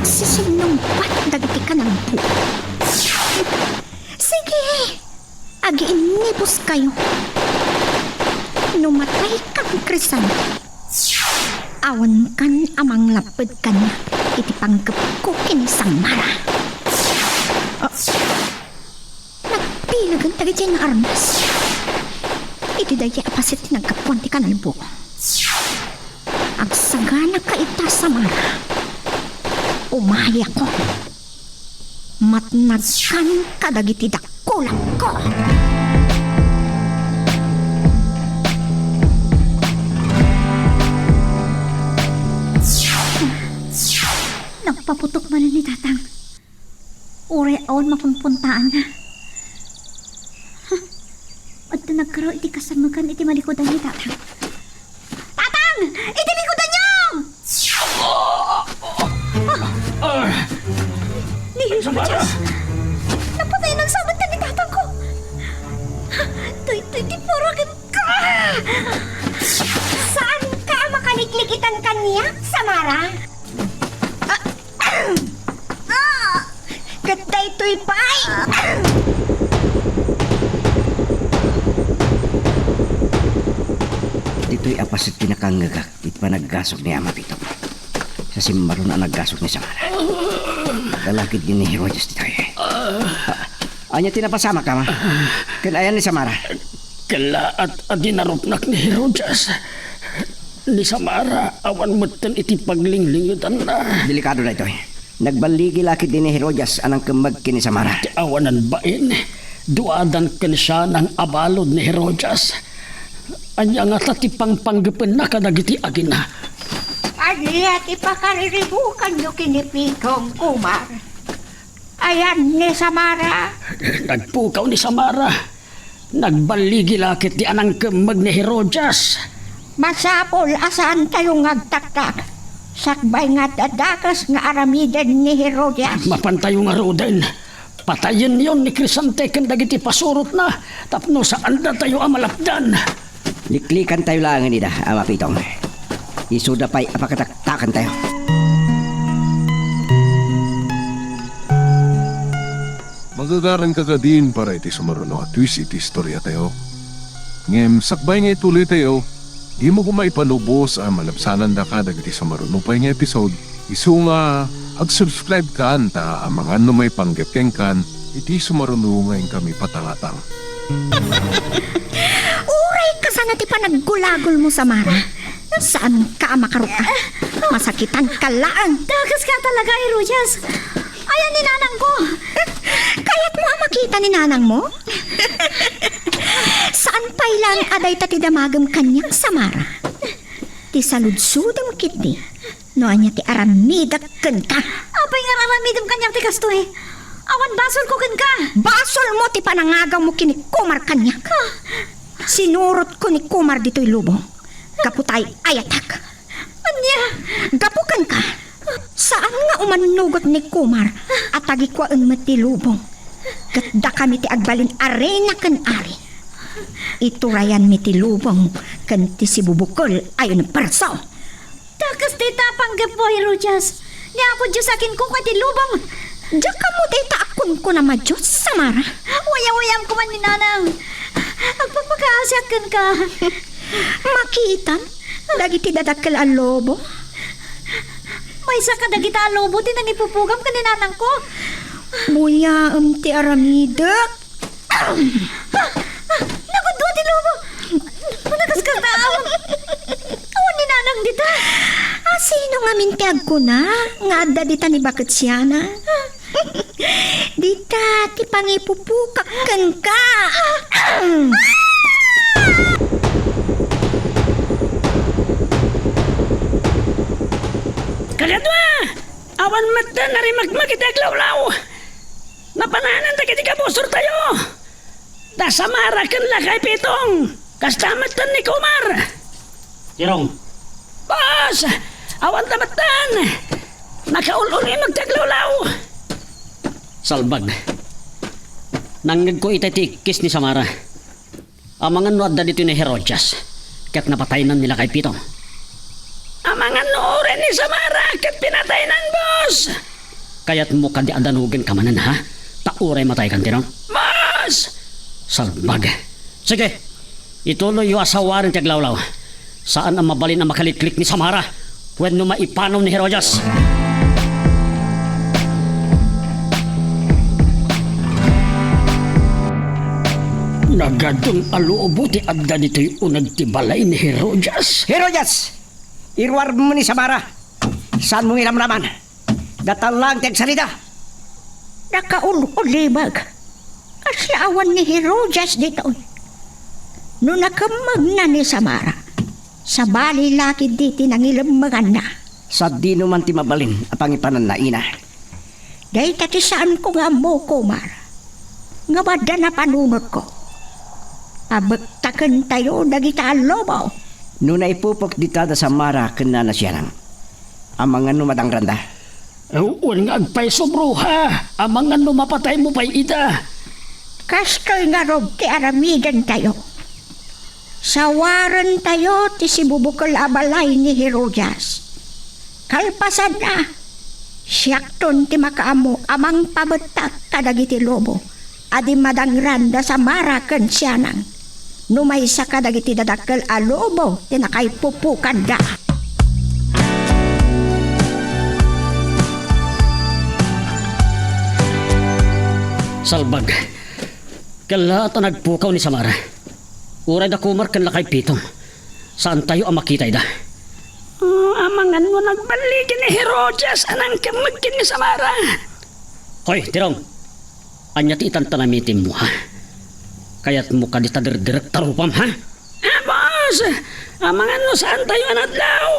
Sisinungbat dagiti kanangbu. Sige! Agiinnibuskayo. No matay kan Crescente, Awankan a manglapped kaniak iti panggepko ken ni Samara. Ah, nagbilagen dagiti nga armas. Iti daydiay a paset ti naggapuan ti kanalbo. Agsaganaka ita, Samara. Umayakon. Matnagkan kadagiti dakulakko. Nagpaputok manen ni Tatang. Uray awan mapunpuntaanna. Adda nagkaro iti kasamekan iti malikudan ni Tatang. Tatang! Iti likudanyo! Ah! Ni Jesus! Napatay na sa mata ni tatang ko! Daytoy ti puro kenka! Saanka a makaliklikitan kaniak, Samara? Ah! Ah! Ket daytoy pay! Ditoy a paset ti nakangngegak iti panaggasok ni Ama Pitong. Sa simmaron a naggasok ni Samara. Lalaki din ni Herodias ditoy. Ah, ania ti napasamak, Ama? Ken ayan ni Samara? Kellaat a dinarupnak ni Herodias. Ni Samara, awan metten iti paglinglingedanna. Delikado daytoy. Nagballigi la ketdi ni Herodias a nangkemmeg ken ni Samara. Ti awanan bain, duadan ken siana nga abalud ni Herodias. Ania ngata ti pangpanggepenna kadagiti agina? Ania ti pakariribukanyo ken ni Pitong, Kumar? Ayan ni Samara. Nagpukaw ni Samara. Nagballigi la ketdi a nangkemmeg ni Herodias. Masapul a saantayo nga agtaktak. Sakbay nga adda dakes nga aramiden ni Herodias. Mapantayo ngaruden. Patayenyon ni Crescente ken dagiti pasurotna tapno saandatayo a malapdan. Liklikantayo laengen ida, Ama Pitong. Isuda pay a pakataktakantayo. Magagaranka kadin para iti sumaruno a twist iti istoriatayo. Ngem sakbay nga ituloytayo, dimo koma ipalubos a malabsanandaka dagiti sumaruno pay nga episode. Isu nga, ag-subscribe kan ta amangan no maipanggep kenkan iti sumaruno nga inkami patangatang. Uray kasano ti panaggulagolmo, Samara? Saanka a makaruka. Masakitanka laeng. Dakes ka talaga, Herodias. Ayan ni nanangko. Kayatmo a makita ni nanangmo? Saan pay laeng a dayta ti damagem kaniak, Samara. Ti saludsodem ketdi no ania ti aramidek kenka. Apay nga aramidem kaniak ti kastoy? Awan basolko kenka. Basolmo ti panangagawmo ken ni Kumar kaniak. Ah. Sinurotko ni Kumar ditoy lubong gapu ta ay-ayatek. Ania? Gapu kenka, saan nga umannugot ni Kumar a tagikuaen met ti lubong. Ket dakami ti agbalin a reyna ken ari. Iturayanmi ti lubong ken ti sibubukel a uniberso. Dakes dayta a panggepmo, Herodias. Ni Apo Dios a kinkukuay ti lubong. Diak ammo dayta a kunkunam a Dios, Samara. Wayawayam koman ni Nanang. Agpakpakaasiak kenka. Makitam dagiti dadakkel a lobo. Maysa kadagita a lobo ti nangipupugam ken ni nanangko. Buyaem ti aramidek. Ah! Ah! Nagudua ti lobo! Nakaskasdaaw! Awan ni nanang dita! A, sino ngamin ti agkuna nga adda dita ni baket siana? Dita ti pangipupukak kenka. Kagad-, awan met ti narimekmek iti aglawlaw. Napananan dagiti kabusortayo. Da Samara ken Lakay Pitong. Kasta met ni Kumar. Tirong. Boss! Awan ta met. Nakaul-ulimeg ti aglawlaw. Salbag. Nangngegko itay ti ikkis ni Samara. Amangan no adda ditoy ni Herodias ket napataynan ni Lakay Pitong. Amangan no uray ni Samara ket pinataynan, boss! Kayatmo kadi a danogenka manen, ha? Ta uray mataykan, Tirong. Boss! Salbag. Sige, ituloyyo a sawaren ti aglawlaw. Saan a mabalin a makaliklik ni Samara. wenno maipanon ni Herodias. Nagadun a lobo ti adda ditoy uneg ti balay ni Herodias. Herodias! Iruarmo ni Samara. Saanmo nga iramraman. Data laeng ti agsarita. Nakaul-ulimeg. Kasla awan ni Herodias ditoy. No nakemmegna ni Samara, sabali la ketdi ti nangilemmenganna. Sadino man ti mabalin a pangipananna, ina? Dayta ti saanko nga ammo, Kumar. Ngem adda napanunotko. Abektakentayo dagita a lobo. No naipupok dita da Samara ken Nana Sianang, amangan no madangranda? Wen nga agpayso, bruha, amangan no mapataymo pay ida. Kastoy ngarud ti aramidentayo. Sawarentayo ti sibubukel a balay ni Herodias. Kalpasanna, siakton ti makaammo a mangpabettak kadagiti lobo a di madangran da Samara ken Sianang. No maysa kadagiti dadakkel a lobo ti nakaipupokanda. Salbag. Kella ta nagpukaw ni Samara. Uray da Kumar ken lakay Pitong. Saantayo a makita ida. Oh, amangan no nagballigi ni Herodias a nangkemmeg ken ni Samara. Hoy, Tirong! Ania ti itan ta namitimmo, ha? Kayatmo kadi ta dirdirek ta rupam, ha? Ah, boss! Amangan no saantayo a nadlaw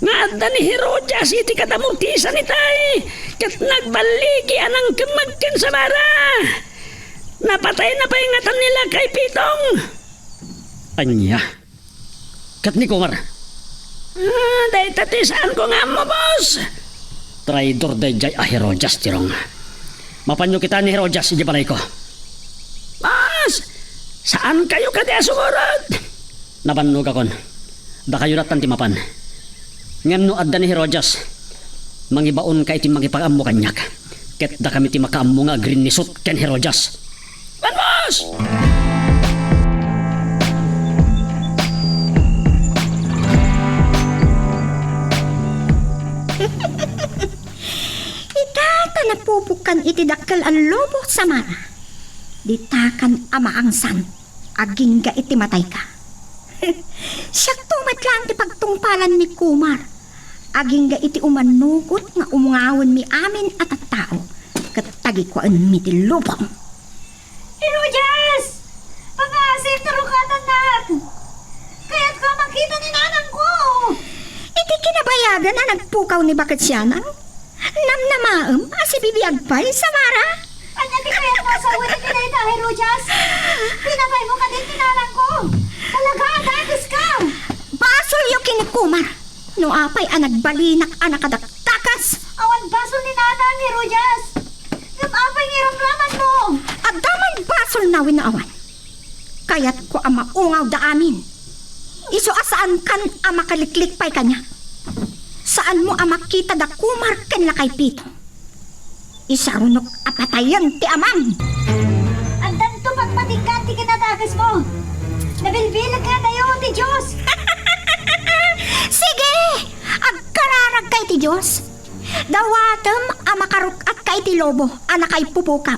nga adda ni Herodias iti kadamurtisan itay, ket nagballigi a nangkemmeg ken Samara. Napatayna pay ngatan ni lakay Pitong. Ania? Ket ni Kumar? Ah, dayta ti saanko nga ammo, boss. Traidor daydiay a Herodias, Tirong. Mapanyo kita ni Herodias idiay balayko. Boss, saankayo kadi a sumurot? Nabannogakon. Dakayo lattan ti mapan. Ngem no adda ni Herodias, mangibaonka iti mangipakaammo kaniak. Ket dakami ti makaammo nga agrinnisut ken Herodias. Banbos! Ita ta napupokkan iti dakkel a lobo, Samara. Ditakan a maangsan. Agingga iti matayka. Siakto met laeng ti pagtungpalan ni Kumar. Agingga iti umanugot nga umungawenmi amin a tattao ket tagikuaenmi ti lubong. Herodias! Pangasem, narukatannak! Kayatko a makita ni nanangko! Iti kinabayagan a nagpukaw ni Baket Sianang, namnamaem a sibibiag pay, Samara? Ania ti kayatmo a sawen iti dayta, Herodias? Pinataymo kadi ti nanangko? Talaga a dakeska! Basolyo ken ni Kumar! No apay a nagbalinak a nakadakdakas? Awan basol ni nanang, Herodias! Ngem apay nga iramramanmo? Adda man basolna wenno awan? Kayatko a maungawda amin. Isu a saankan a makaliklik pay kaniak. Saanmo a makita da Kumar ken lakay Pito. Isarunok a patayen ti amam. Addanto pagpatinggaan ti kinadakesmo. Nabilbileg ngatayo ti Dios. Sige, agkararagka iti Dios. Dawatem a makaruk-atka iti lobo a nakaipupukam.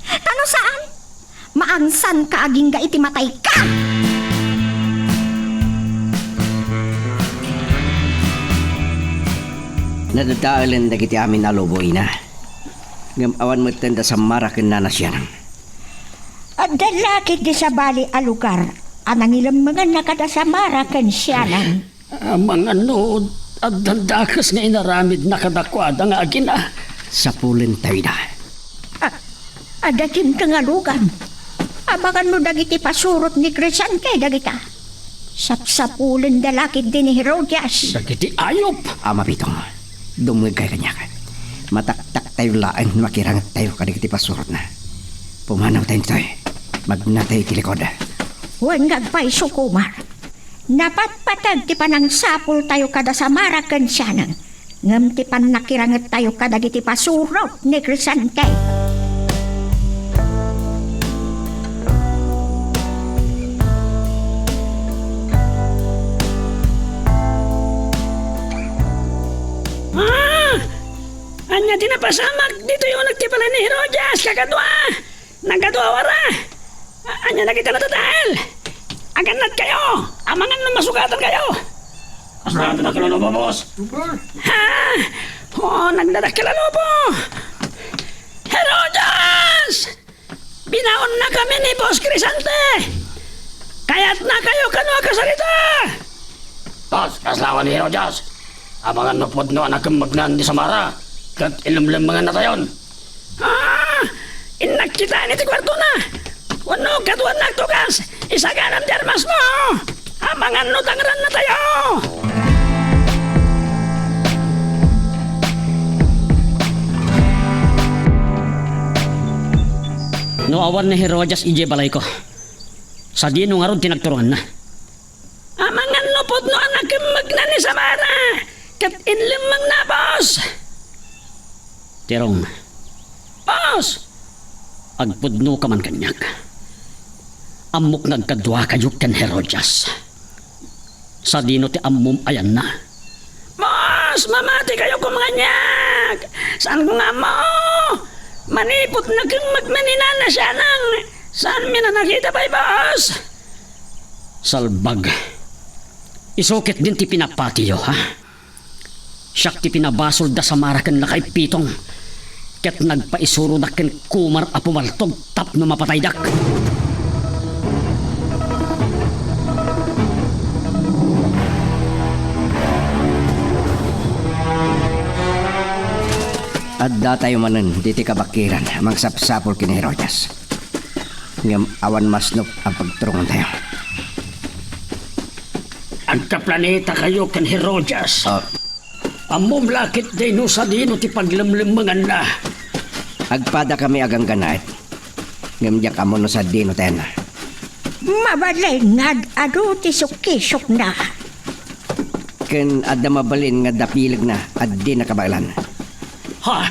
Ta no saan, maangsanka agingga iti matayka! Nadadaelen dagiti amin a lobo, ina. Ngem awan metten da Samara ken Nana Sianang. Adda la ketdi sabali a lugar a nangilemmenganna kada Samara ken Sianang. Amangan no addan dakes nga inaramidna kadakuada nga agina. Sapulentayo ida. Ah, adda tinka nga lugan. Amangan no dagiti pasurot ni Crescente dagita. Sapsapulenda la ketdi ni Herodias. Dagiti ayup! Ama Pitong, dumngegkay kaniak. Mataktaktayo laeng no makirangettayo kadagiti pasurotna. Pumanawtayo ditoy. Magnatayo iti likod. Wen nga agpayso, Kumar. Napatpateg ti panangsapultayo kada Samara ken Sianang, ngem ti pannakirangettayo kadagiti pasurot ni Crescente. Ania ti napasamak ditoy uneg ti balay ni Herodias, kakadua? Nagadu a wara. A-, ania dagiti natatael? Agannadkayo! Amangan no masukatankayo! Kasta ti dakkel a lobo, boss. Ha? Oo, nagdadakkel a lobo. Herodias! Binaonnakami ni Boss Crisante! Kayatnakayo kano a kasarita! Boss, kaslawan ni Herodias. Amangan no pudno a nakemmegnan ni Samara, ket ilemlemmengannatayon. Ah! Innak kitaen iti kuartona! Wenno, kaduan naktukas! Isaganam ti armasmo! Amangan no tangrannatayo! No awan ni Herodias idiay balayko, sadino ngarud ti nagturonganna? Amangan no pudno a nakemmegna ni Samara ket inlemmengna, boss! Tirong. Boss! Agpudnoka man kaniak. Ammok nga agkaduakayo ken Herodias. Sadino ti ammom a yanna? Boss, mamatikayo koma kaniak! Saanko nga ammo! Manipud nakemmegna ni Nana Sianang, saanmi a nakita pay, boss! Salbag. Isu ketdin ti pinapatiyo, ha? Siak ti pinabasol da Samara ken nakaipitong, ket nagpaisurodak ken kumar a pumaltog tapno mapataydak. Addatayo manen ditoy kabakiran a mangsapsapul ken Herodias. Ngem awan masnop a pagturongantayo. Agkaplanetakayo ken Herodias. Ah. Ammom la ketdi no sadino ti paglemlemmenganna. Agpadakami a ganggannaet. Ngem diak ammo no sadino ti ayanna. Mabalin nga ad-adu ti sukkisukna. Ken adda mabalin nga adda pilegna a dina kabaelan. Ha?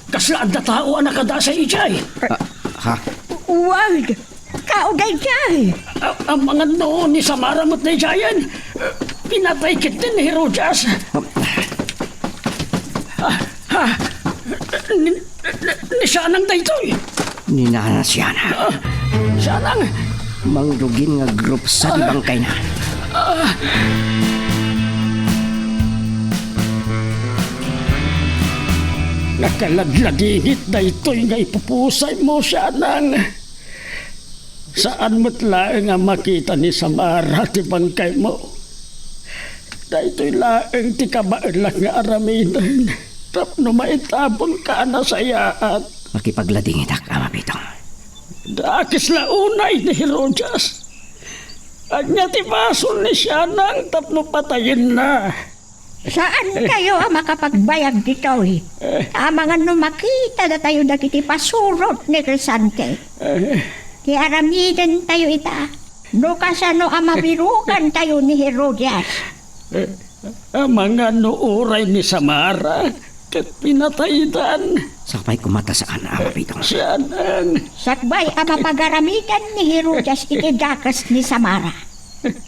Kasla adda tao a nakadasay idiay? Ah, ha? Wen, tao daydiay. A-, amangan no ni Samara met daydiayen. Pinatay ketdin ni Herodias. Ah, ah, ni, ni, ni Sianang daytoy. Ni Nana Sianang. Ah, Sianang. Mangrugin nga agrupsa ti bangkayna. Ah. Nakaladladingit daytoy nga ipupusaymo, Sianang. Saan met laeng a makita ni Samara ti bangkaymo. Daytoy laeng ti kabaelak nga aramiden tapno maitabonka a nasayaat. Makipagladingitak, Ama Pitong. Dakes la unay ni Herodias. Ania ti basol ni Sianang tapno patayenna? Saantayo a makapagbayag ditoy. Amangan no makitada tayo dagiti pasurot ni Crescente. Ti aramiden tayo ita. No kasano a mabirukan tayo ni Herodias. Amangan no uray ni Samara ket pinataydan. Sakbay koma ta saan a mapitong. Sianan. Sakbay a mapagaramidan ni Herodias iti dakes ni Samara.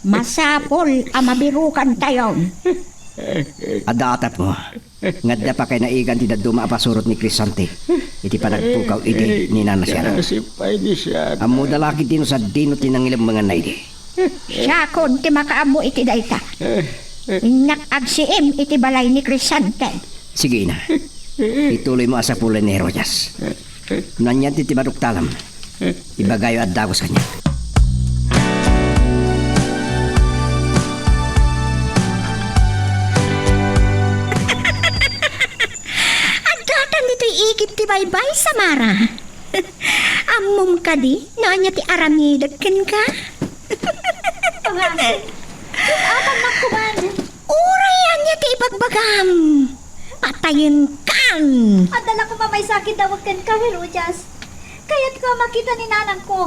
Masapul a mabirukan tayon. Adda atapmo nga adda pakaynaigan ti dadduma a pasurot ni Crescente iti panagpukaw idi ni Nana Siana. Kasi pay ni Siana. Ammo da lakit dino sa dino ti nangilemmenganna idi. Siakon ti makaammo iti dayta. Innak agsiim iti balay ni Crescente. Sige, ina. Ituloy mo a sapulen ni Herodias. No anian ti timaduktalam, ibagayo a dagus kaniak. Addatan ditoy igid ti baybay, Samara. Ammom kadi no ania ti aramidek kenka? Pangasin, apan nakkuman. Uray ania ti ibagbagam? Patayenkan! Adda la koma maysa a kidawek kenka, Herodias. Kayatko a makita ni nanangko.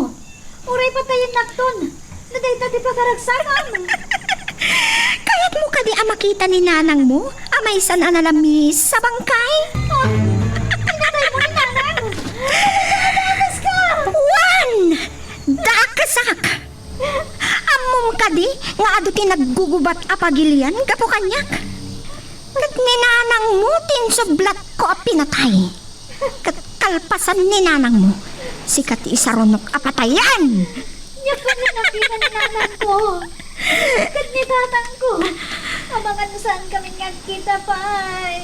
Uray patayennakton, no dayta ti pagaragsargam. Kayatmo kadi a makita ni nanangmo a maysan a nalamis sa bangkay? Ah, pinataymo ni nanang? Adakaska! Wen! Dakasak! Ammom kadi nga adu ti naggugubat a pagilian gapu kaniak? Ket ni nanangmo ti insublatko a pinatay. Ket kalpasan ni nanangmo, sika ti isarunok a patayen. Ania kami nakita ni nanangko ket ni tatangko? Amangan no saan kami nga agkita pay.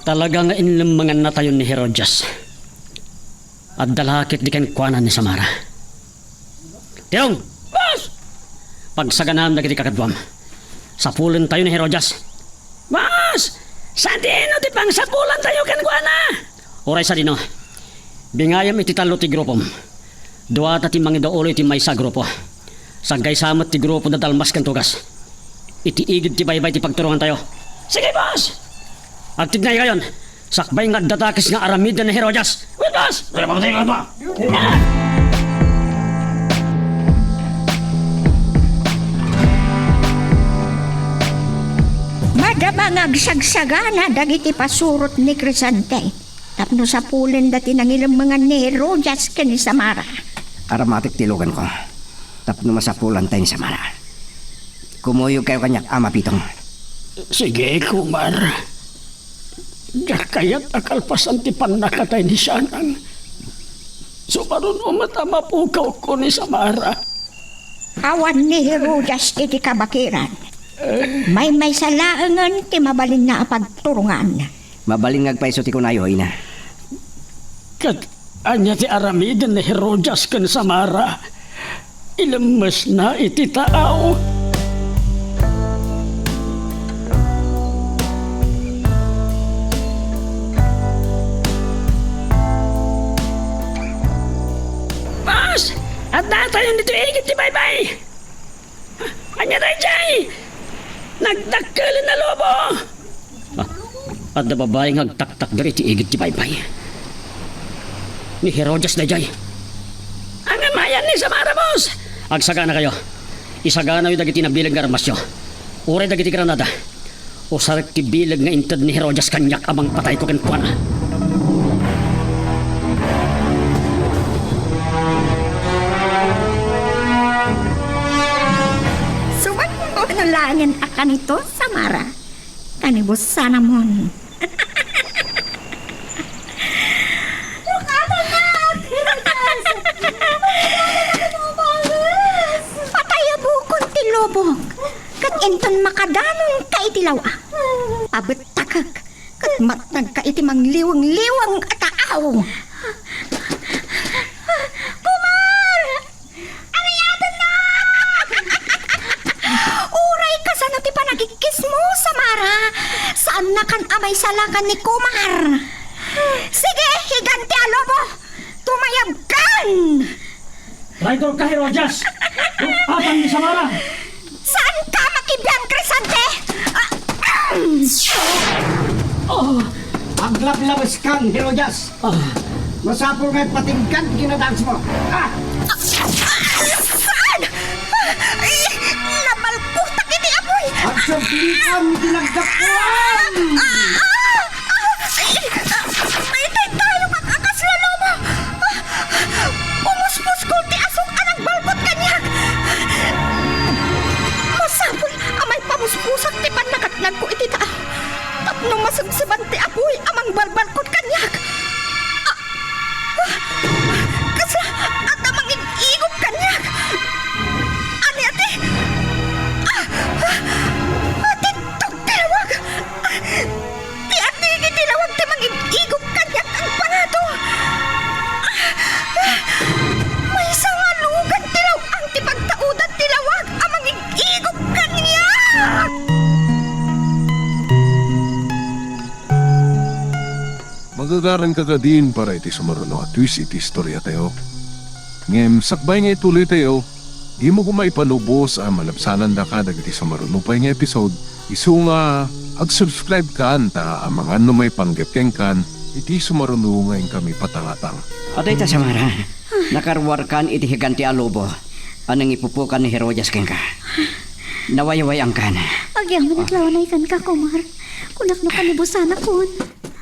Talaga nga inlemmengannatayon ni Herodias. Adda la ketdi kenkuana ni Samara. Tirong! Boss! Pagsaganaam dagiti kakaduam. Sapulentayo ni Herodias. Boss! Sadino ti pangsapulantayo kenkuana? Uray sadino, bingayam iti tallo ti grupom. Duata ti mangidaolo iti maysa a grupo. Saggaysa met ti grupo da Dalmas ken Tugas. Iti igid ti baybay ti pagturongantayo. Sige, boss! Agtignaykayon! Sakbay nga adda dakes nga aramiden ni Herodias. Wen, boss! Kaya mamatay ka ba? Madama nga agsagsagana dagiti pasurot ni Crescente tapno sapulenda ti nangilemmengan ni Herodias ken ni Samara. Aramatek ti luganko tapno masapulanta ni Samara. Kumuyogkayo kaniak, Ama Pitong. Sige, Kumar. Diak kayat a kalpasan ti pannakatay ni Sianang. Sumaruno met a mapukawko ni Samara. Awan ni Herodias iti kabakiran. Maymaysa laengen ti mabalinna a pagturongan. Mabalin nga agpayso ti kunayo, Ina. Ket ania ti aramiden ni Herodias ken Samara? Ilemmesna iti taaw. Boss! Addatayon ditoy igid ti baybay! Ania daydiay? Nagdakkelen a lobo! Ah, adda babai nga agtaktakder iti igid ti baybay. Ni Herodias daydiay. Angamayan ni Samara, boss! Agsaganakayo. Isaganayo dagiti nabileg nga armasyo. Uray dagiti granada. Usarek ti bileg nga inted ni Herodias kaniak a mangpatayko kenkuana. Sumango no laengen a kanito, Samara. Kanibusanamon. Patay a bukon ti lubok, ket inton makadanonka iti law-a, pabettakek ket matnagka iti mangliwengliweng a taaw. Kumar! Ariatenna! Uray kasano ti panagikkismo, Samara? Saannakan a maisalakan ni Kumar. Sige, higante a lobo! Tumayabkan! Traitor ka, Herodias! Apang ni Samara! Saanka makibiang, Crescente! Ah, ah! Oh, aglablabes kan, Herodias! Ah. Masapul nga ipatinggan ti kinadagsmo. Ah! Saan? Ay, nabalkutak iti apuy! Agserbikan ti naggapuan! Ah! Ah! Ah! Ay, ah! Ay, tay tayo, kakakas lalomo! Ah! Pumuspusko ti asuk a nagbalkut kaniak! Masapul a maipamuspusak ti pannakatnagko iti taaw. Tapno masebseban ti apuy a mangbalbalkot kaniak. Ah! Ah! Kasla adda mangig-igop kaniak. Ania ti? Ah! Ah! Ah! Ti tukti lawag! Ah! Ti adigi ti lawag ti mangig-igop kaniak agpangato. Ah! Ah! Maysa nga lugan ti law-ang ti pagtaudan ti lawag a mangig-igop kaniak! Magagaranka kadin para iti sumaruno a twist iti istoriatayo. Ngem sakbay nga ituloytayo, dimo koma ipalubos a malabsanandaka dagiti sumaruno pay nga episode, isu nga ag-subscribe kan ta amangan no maipanggep kenkan iti sumaruno nga inkami patangatang. Adayta, Samara, nakaruarkan iti higante a lobo a nangipupukan ni Herodias kenka. Nawayway-angkan. Agyamanak lawanay kenka, Kumar. Kunak no kanibusanakon.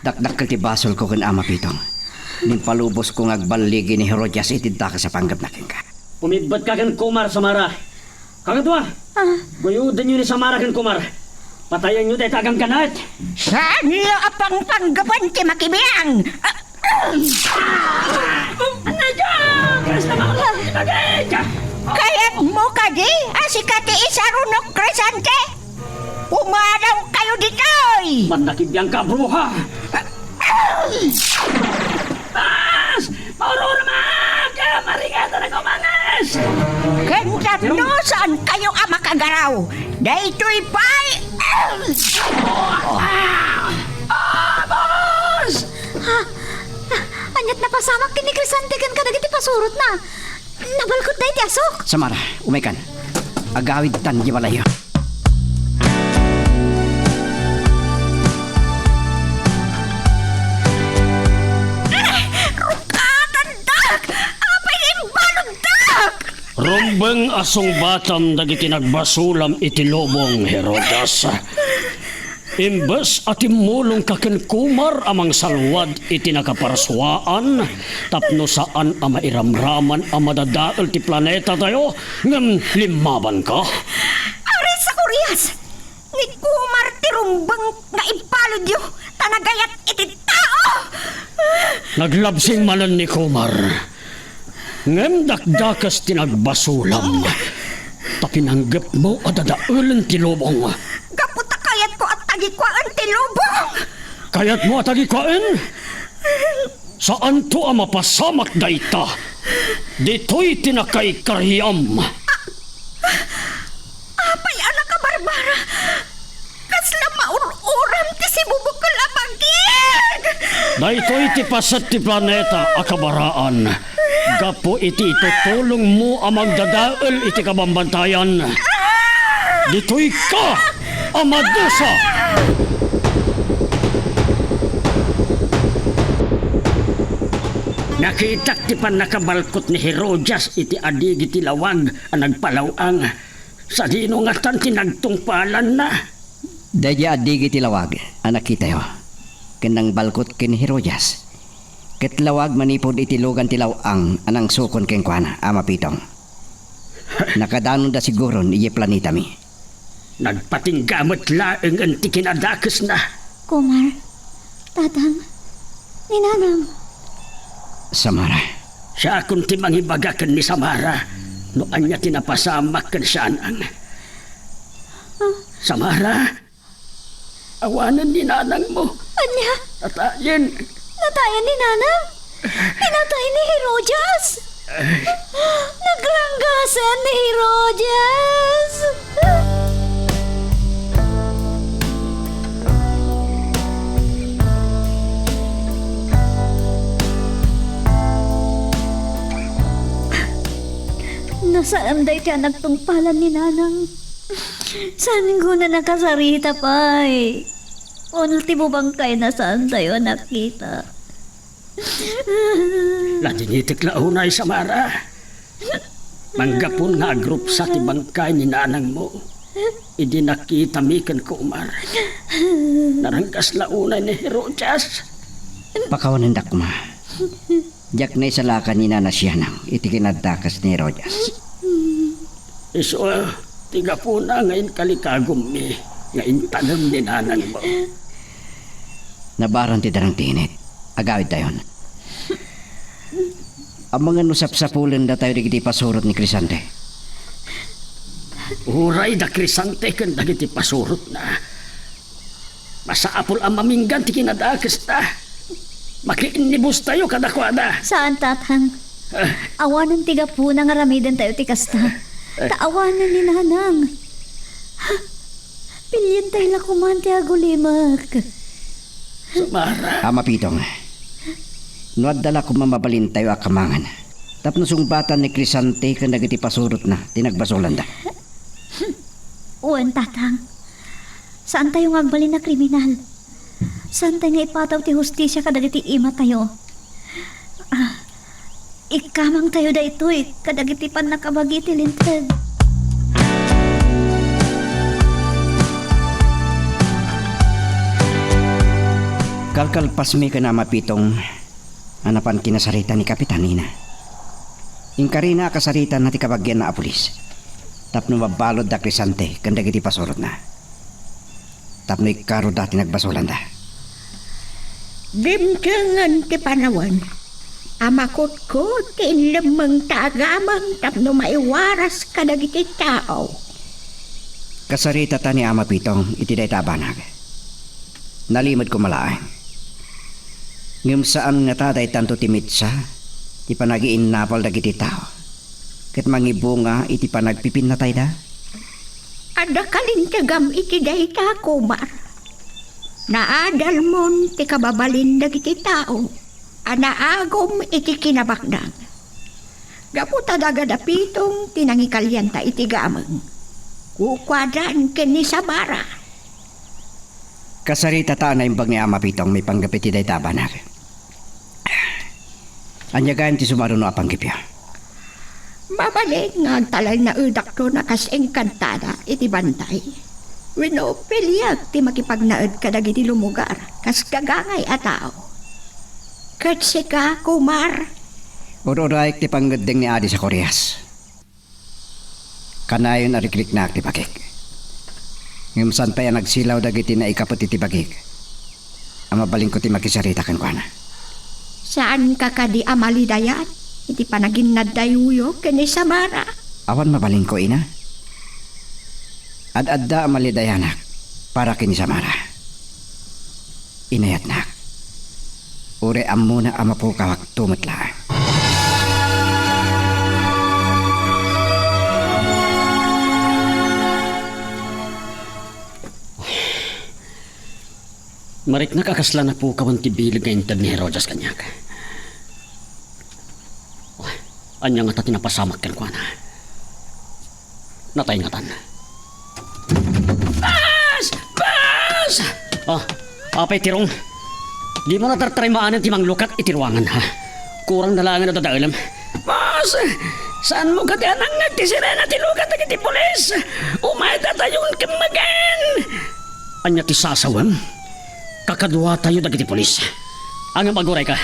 Dakdakkel ti basolko ken Ama Pitong. Nimpalubosko nga agballigi ni Herodias iti dakes a panggepna kenka. Umibbatka ken Kumar, Samara. Kakadua, Ah. Guyodenyo ni Samara ken Kumar. Patayenyo dayta a gangganat. Saanyo a pangpanggapen ti makibiang? Ah, ah. Kayatmo kadi a sika ti isarunok, Crescente? Pumanaw kayo ditoy! Mannakibbiang ka, bruha! Bas! Maururmak! Marigatan ako, mangas! Ken tapno saan kayo a makagaraw, daytoy pay! Ah! Ah, boss! Ha? Ania't napasamak ken ni Crescente ken kadagiti pasurotna? Nabalkotda iti asok. Samara, umaykan. Agawidtan di balayyo. Rukatandak! Apay nga imbaluddak? Rumbeng a sungbatam dagiti nagbasolam iti lubong, Herodes. Imbes a timmulongka ken Kumar a mangsalwad iti nakaparsuaan tapno saan a mairamraman a madadael ti planetatayo, ngem limmabanka. Aris a kurias! Ni Kumar ti rumbeng nga imbaludyo ta nagayat iti tao! Naglabsing manen ni Kumar. Ngem dakdakes ti nagbasolam, ta pinanggepmo a dadaelen ti lubong. Gapu ta kayatko a tagikuaen ti lubong! Kayatmo a tagikuaen? Saanto a mapasamak dayta. Ditoy ti nakaikariam. Apay a nakabarbara! Kasla maur-uram ti sibubukel a bagik! Daytoy ti paset ti planeta a kabaraan. Gapu iti itutulongmo a magdadael iti kabambantayan. Ditoyka a madusa! Nakitak ti pannakabalkot ni Herodias iti adigi ti lawag a nagpalaw-ang. Sadino ngatan ti nagtungpalanna? Daydi adigi ti lawag a nakitayo, ken nangbalkot ken ni Herodias, ket lawag manipud iti lugan ti law-ang a nangsukon kenkuana, Ama Pitong. Nakadanonda siguron idiay planetami. Nagpatingga met laengen ti kinadakesna. Kumar, Tatang, ni Nanang. Samara. Siakon ti mangibaga ken ni Samara no ania ti napasamak ken sianang. Ah. Samara, awanen ni nanangmo. Ania? Natayen. Natayen ni Nanang? Pinatay ni Herodias? Nagranggasen ni Herodias! No saan daytoy a nagtungpalan ni Nanang, saan guna nakasarita pay? Wenno ti bubangkayna saantayo a nakita? Ladingitek la unay, Samara. Manggapon nga agrupsa ti bangkay ni nanangmo idi nakitami ken Kumar. Naranggas la unay ni Herodias. Pakawanendak koma. Diak naisalakan ni Nana Sianang iti kinadakes ni Herodias. Isu ti gapuna nga inkalikagummi nga intanem ni nanangmo. Nabaran ti darang ti init. Agawidtayon. Amangan no sapsapulen datayo dagiti pasurot ni Crescente. Uray da Crescente ken dagiti pasurotna. Masapul a maminggan ti kinadakesda. Makiinnibustayo kadakuada. Saan, Tatang. Ah. Awanen ti gapuna nga aramidentayo ti kasta. Ah. Ta awanen ni Nanang. Pilientayo la koman ti agulimek. Samara. Ama Pitong, no adda la koma mabalintayo a kamangan, tapno sungbatan ni Crescente ken dagiti pasurotna ti nagbasolanda. Wen, Tatang. Saantayo nga agbalin a kriminal. Saantayo nga ipataw ti hustisia kadagiti imatayo. Ah, ikamangtayo daytoy kadagiti pannakabagi ti Linteg. Kalkalpasmi ken Ama Pitong a napan kinasarita ni Kapitan Nina. Inkarina a kasaritanna ti kabagianna a pulis tapno mabbaludda Crescente ken dagiti pasurotna, tapno ikkaroda ti nagbasolanda. Dimtengen ti panawen a makutkot ti inlemmeng ta agameng tapno maiwaras kadagiti tao. Kasaritata ni Ama Pitong iti dayta a banag. Nalimed koma laeng. Ngem saan ngata daytanto ti mitsa ti panagiinnapal dagiti tao ket mangibunga iti panagpipinnatayda? Adda kalintegam iti dayta, Kumar. Naadalmon ti kababalin dagiti tao a naagum iti kinabaknang. Gapu ta daga da Pitong ti nangikalianta iti gameng, kukuadan ken ni Samara. Kasaritata a naimbag ni Ama Pitong maipanggep iti dayta a banag. Ania gayam ti sumaruno a panggepyo? Mabalin nga agtalinaedakton a kas engkantada iti bantay. Wenno, piliek ti makipagnaed kadagiti lumugar kas gagangay a tao. Ket sika, Kumar? Ur-urayek ti pangngeddeng ni Adi Zacarias. Kanayon a rikriknaak ti bagik. Ngem saan pay a nagsilaw dagiti naikapet iti bagik a mabalinko ti makisarita kenkuana. Saanka kadi a malidayan iti panaginnaddayuyo ken ni Samara? Awan mabalinko, ina. Ad-adda a malidayanak para ken ni Samara. Inayatnak. Uray ammona a mapukawakto met laeng. Mariknak a kasla napukawan ti bileg nga inted ni Herodias kaniak. Ania ngata ti napasamak kenkuana? Natay ngatan. Bas! Bas! Ah, apay, Tirong? Dimo natartaray maanen ti manglukat iti ruangan, ha? Kurang na laengen a dadaelem. Bas! Saanmo kadi a nangngeg ti sirena ti lukat dagiti pulis? Umayda tayon ken magen! Ania ti sasawem? Kakaduatayo dagiti pulis. Ngem agurayka,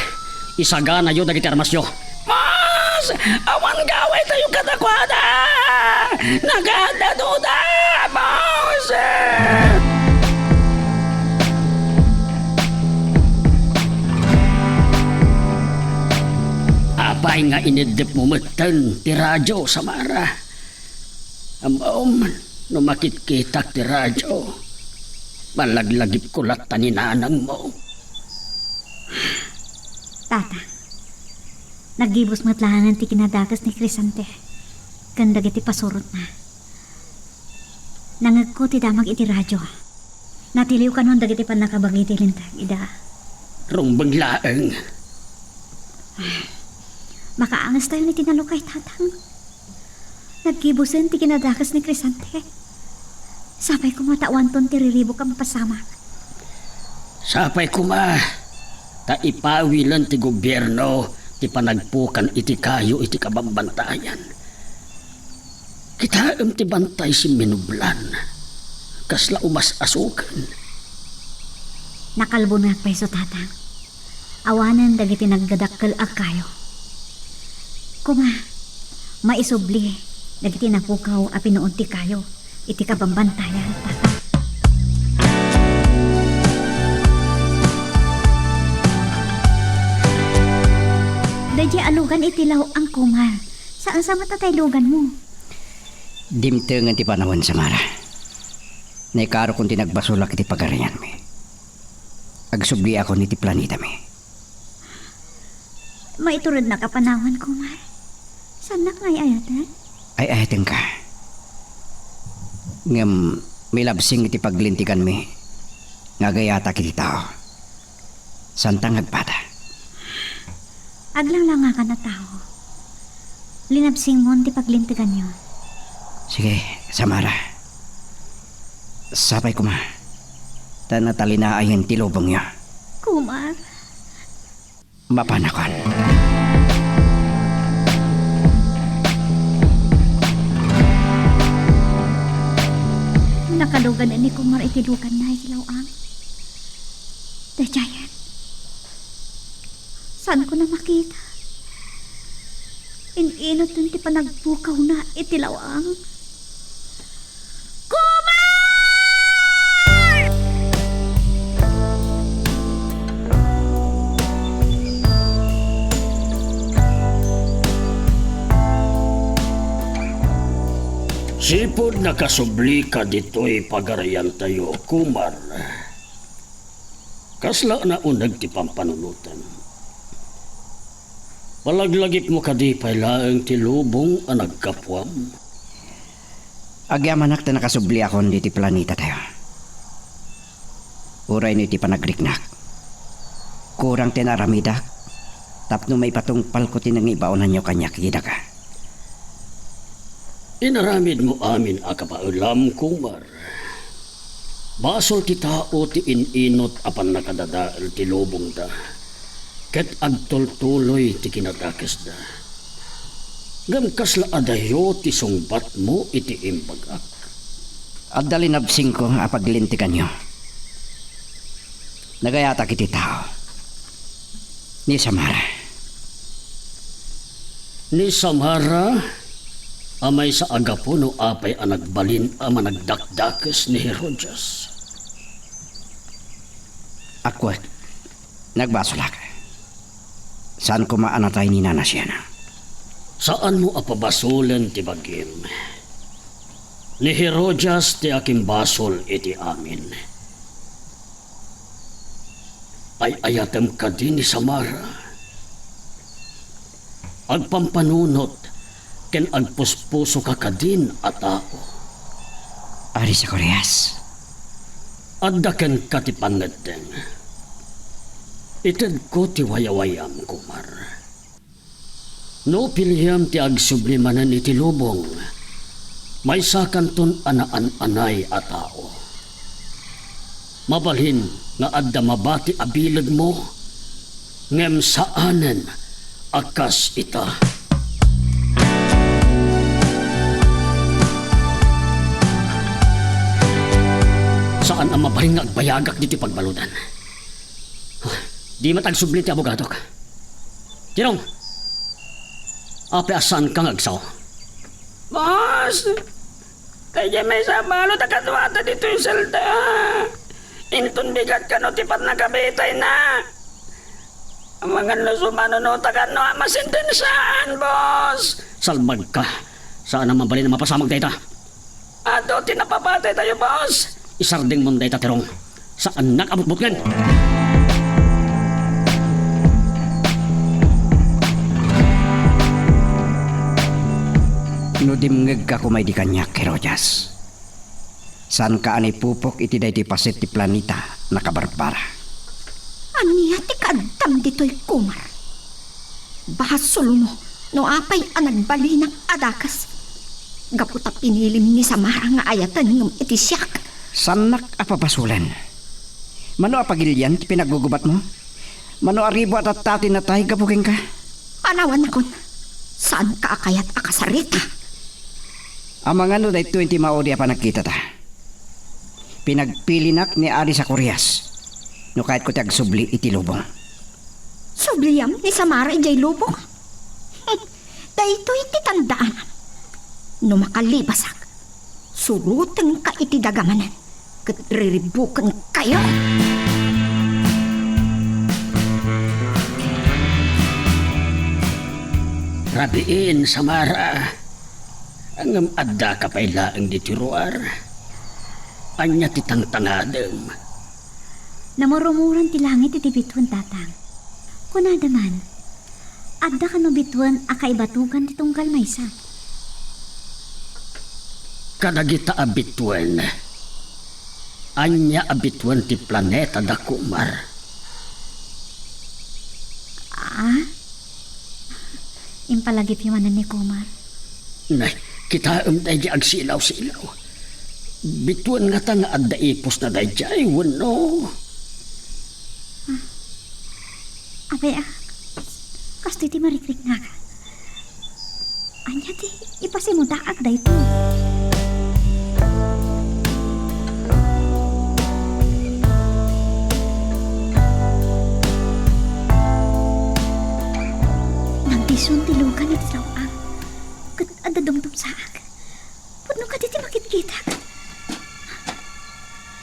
isaganayo dagiti armasyo. Mas, awan gawaytayo kadakuada! Nagadaduda, Mas! Apay nga iniddepmo metten ti radyo, Samara? Ammom, no makitkitak ti radyo, malaglagipko latta ni nanangmo. Tata, naggibus met laengen ti kinadakes ni Crescente ken dagiti pasurotna. Nangngegko ti damag iti radyo. Natiliw kanon dagiti pannakabagi ti linteg ida. Rumbeng laeng. Makaangestayon iti nalukay, Tatang. Naggibusen ti kinadakes ni Crescente. Sapay koma ta awanton ti riribuk a mapasamak. Sapay koma ta ipawilen ti gobierno ti panagpukan iti kayo iti kabambantayan. Kitaem ti bantay simminublan. Kasla umas-asoken. Nakalbonak pay isu, Tatang. Awanen dagiti nagdadakkel a kayo. Koma, maisubli dagiti napukaw a pinuon ti kayo iti kabambantayan, Tatang. Daydiay a lugan iti law-ang, Kumar. Saan sa matatay luganmo? Dimtengen ti panawen, Samara. Naikarokon ti nagbasolak iti pagarianmi. Agsubliakon iti planetami. Maiturednak a panawen, Kumar. Saannak nga ay-ayaten? Ay-ayatenka. Ngem milabsing iti paglinteganmi nga agayatak iti tao. Saanta nga agpada. Aglanglangakan a tao. Linabsingmon ti paglinteganyo. Sige, Samara. Sapay koma ta natalinayen ti lubongyo. Kumar. Mapanakon. Nakalugan ni Kumar iti luganna iti law-ang. Daydiayen. Saanko na makita. In-inutton ti panagpukawna iti law-ang. Kumar! Sipud nakasublika ditoy pagariantayo, Kumar, kasla nauneg ti pampanunotem. Palaglagipmo kadi pay laeng ti lubong a naggapuam? Agyamanak ta nakasubliakon ditoy planetatayo. Uray no iti panagriknak, kurang ti naaramidak tapno maipatungpalko ti nangibaonanyo kaniak iti daga. Inaramidmo amin a kabaelam, Kumar. Basol ti tao ti in-inut a pannakadadael ti lubongda, ket agtultuloy ti kinadakesda. Ngem kasla adayo ti sungbatmo iti imbagak? Adda linabsingko a paglinteganyo. Nagayatak iti tao. Ni Samara. Ni Samara a maysa a gapu no apay a nagbalin a managdakdakes ni Herodias. Akwek, nagbasolak. Saan koma a natay ni Nana Siena. Saanmo a pabasolen ti bagim. Ni Herodias ti akimbasol iti amin. Ay-ayatem kadi ni Samara? Agpampanunot ken agpuspusoka kadin a tao? Ari Zacarias. Adda kenka ti pangngeddeng. Itedko ti wayawayam, Kumar. No piliem ti agsubli manen iti lubong, maysakanton a naan-anay a tao. Mabalin nga adda mabati a bilegmo, ngem saanen a kas ita. Saan a mabalin nga agbayagak ditoy pagbaludan. Di met agsubli ti abogadok. Tirong! Apay a saanka nga agsao? Boss! Daydiay maysa a balud a kaduada ditoy selda. Inton bigat kano ti pannakabitayna. Amangan no sumanunotakan no a masentensiaan, boss. Salbagka. Saan a mabalin a mapasamak dayta. Adu ti napapataytayo, boss. Isardengmon dayta, Tirong. Saannak a butbutngen. No dimngegka koma idi kaniak, Herodias, saanka a naipupok iti daytoy paset ti planeta a nakabarbara. Ania ti kaaddam ditoy, Kumar? Basolmo no apay a nagbalinak a dakes gapu ta pinilim ni Samara nga ayaten ngem iti siak. Saannak a pabasolen. Mano a pagilian ti pinaggugubatmo? Mano a ribo a tatta ti natay gapu kenka? Panawanakon. Saanka a kayat a kasarita. Amangan no daytoy ti maudi a panagkitata. Pinagpilinak ni Ari Zacarias no kayatko ti agsubli iti lubong. Subliam ni Samara idiay lubong? Hmm, daytoy ti tandaanam. No makalibasak, surotenka iti daga manen ket riribukenkayo. Rabiin, Samara. Ngem addaka pay laeng ditoy ruar. Ania ti tangtangadem? Namurumuran ti langit iti bituen, Tatang. Kunada man, adda kano bituen a kaibatugan ti tunggal maysa? Kadagita a bituen, ania a bituen ti planeta da Kumar? Ah? Impalagipyo manen ni Kumar. Nay, kitaem daydi agsilaw-silaw. Bituen ngata nga adda ipusna daydiay wenno? Ah. Apay a, kastoy ti marikriknak. Ania ti ipasimudaak daytoy? Nagdisun ti lugan iti law-ang. Ditoy makitkitak.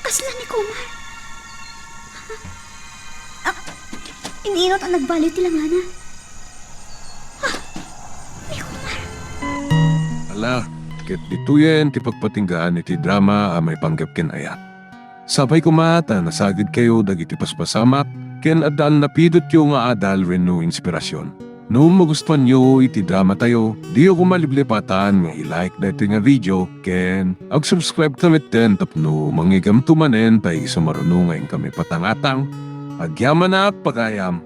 Kasla ni Kumar. Ah, iniinot a nagbaliw ti langana. Ah, ni Kumar. Ala, ket ditoyen ti pagpatinggaan iti drama a maipanggep ken ayat. Sapay koma ta nasagidkayo dagiti paspasamak ken adda a napidotyo nga adal wenno inspirasyon. No magustuanyo iti dramatayo, diyo koma liplipatan nga i-like daytoy nga video ken ag-subscribe ta metten tapno mangigamto manen ta isu maruno nga inkami patangatang. Agyamanak, pagayam!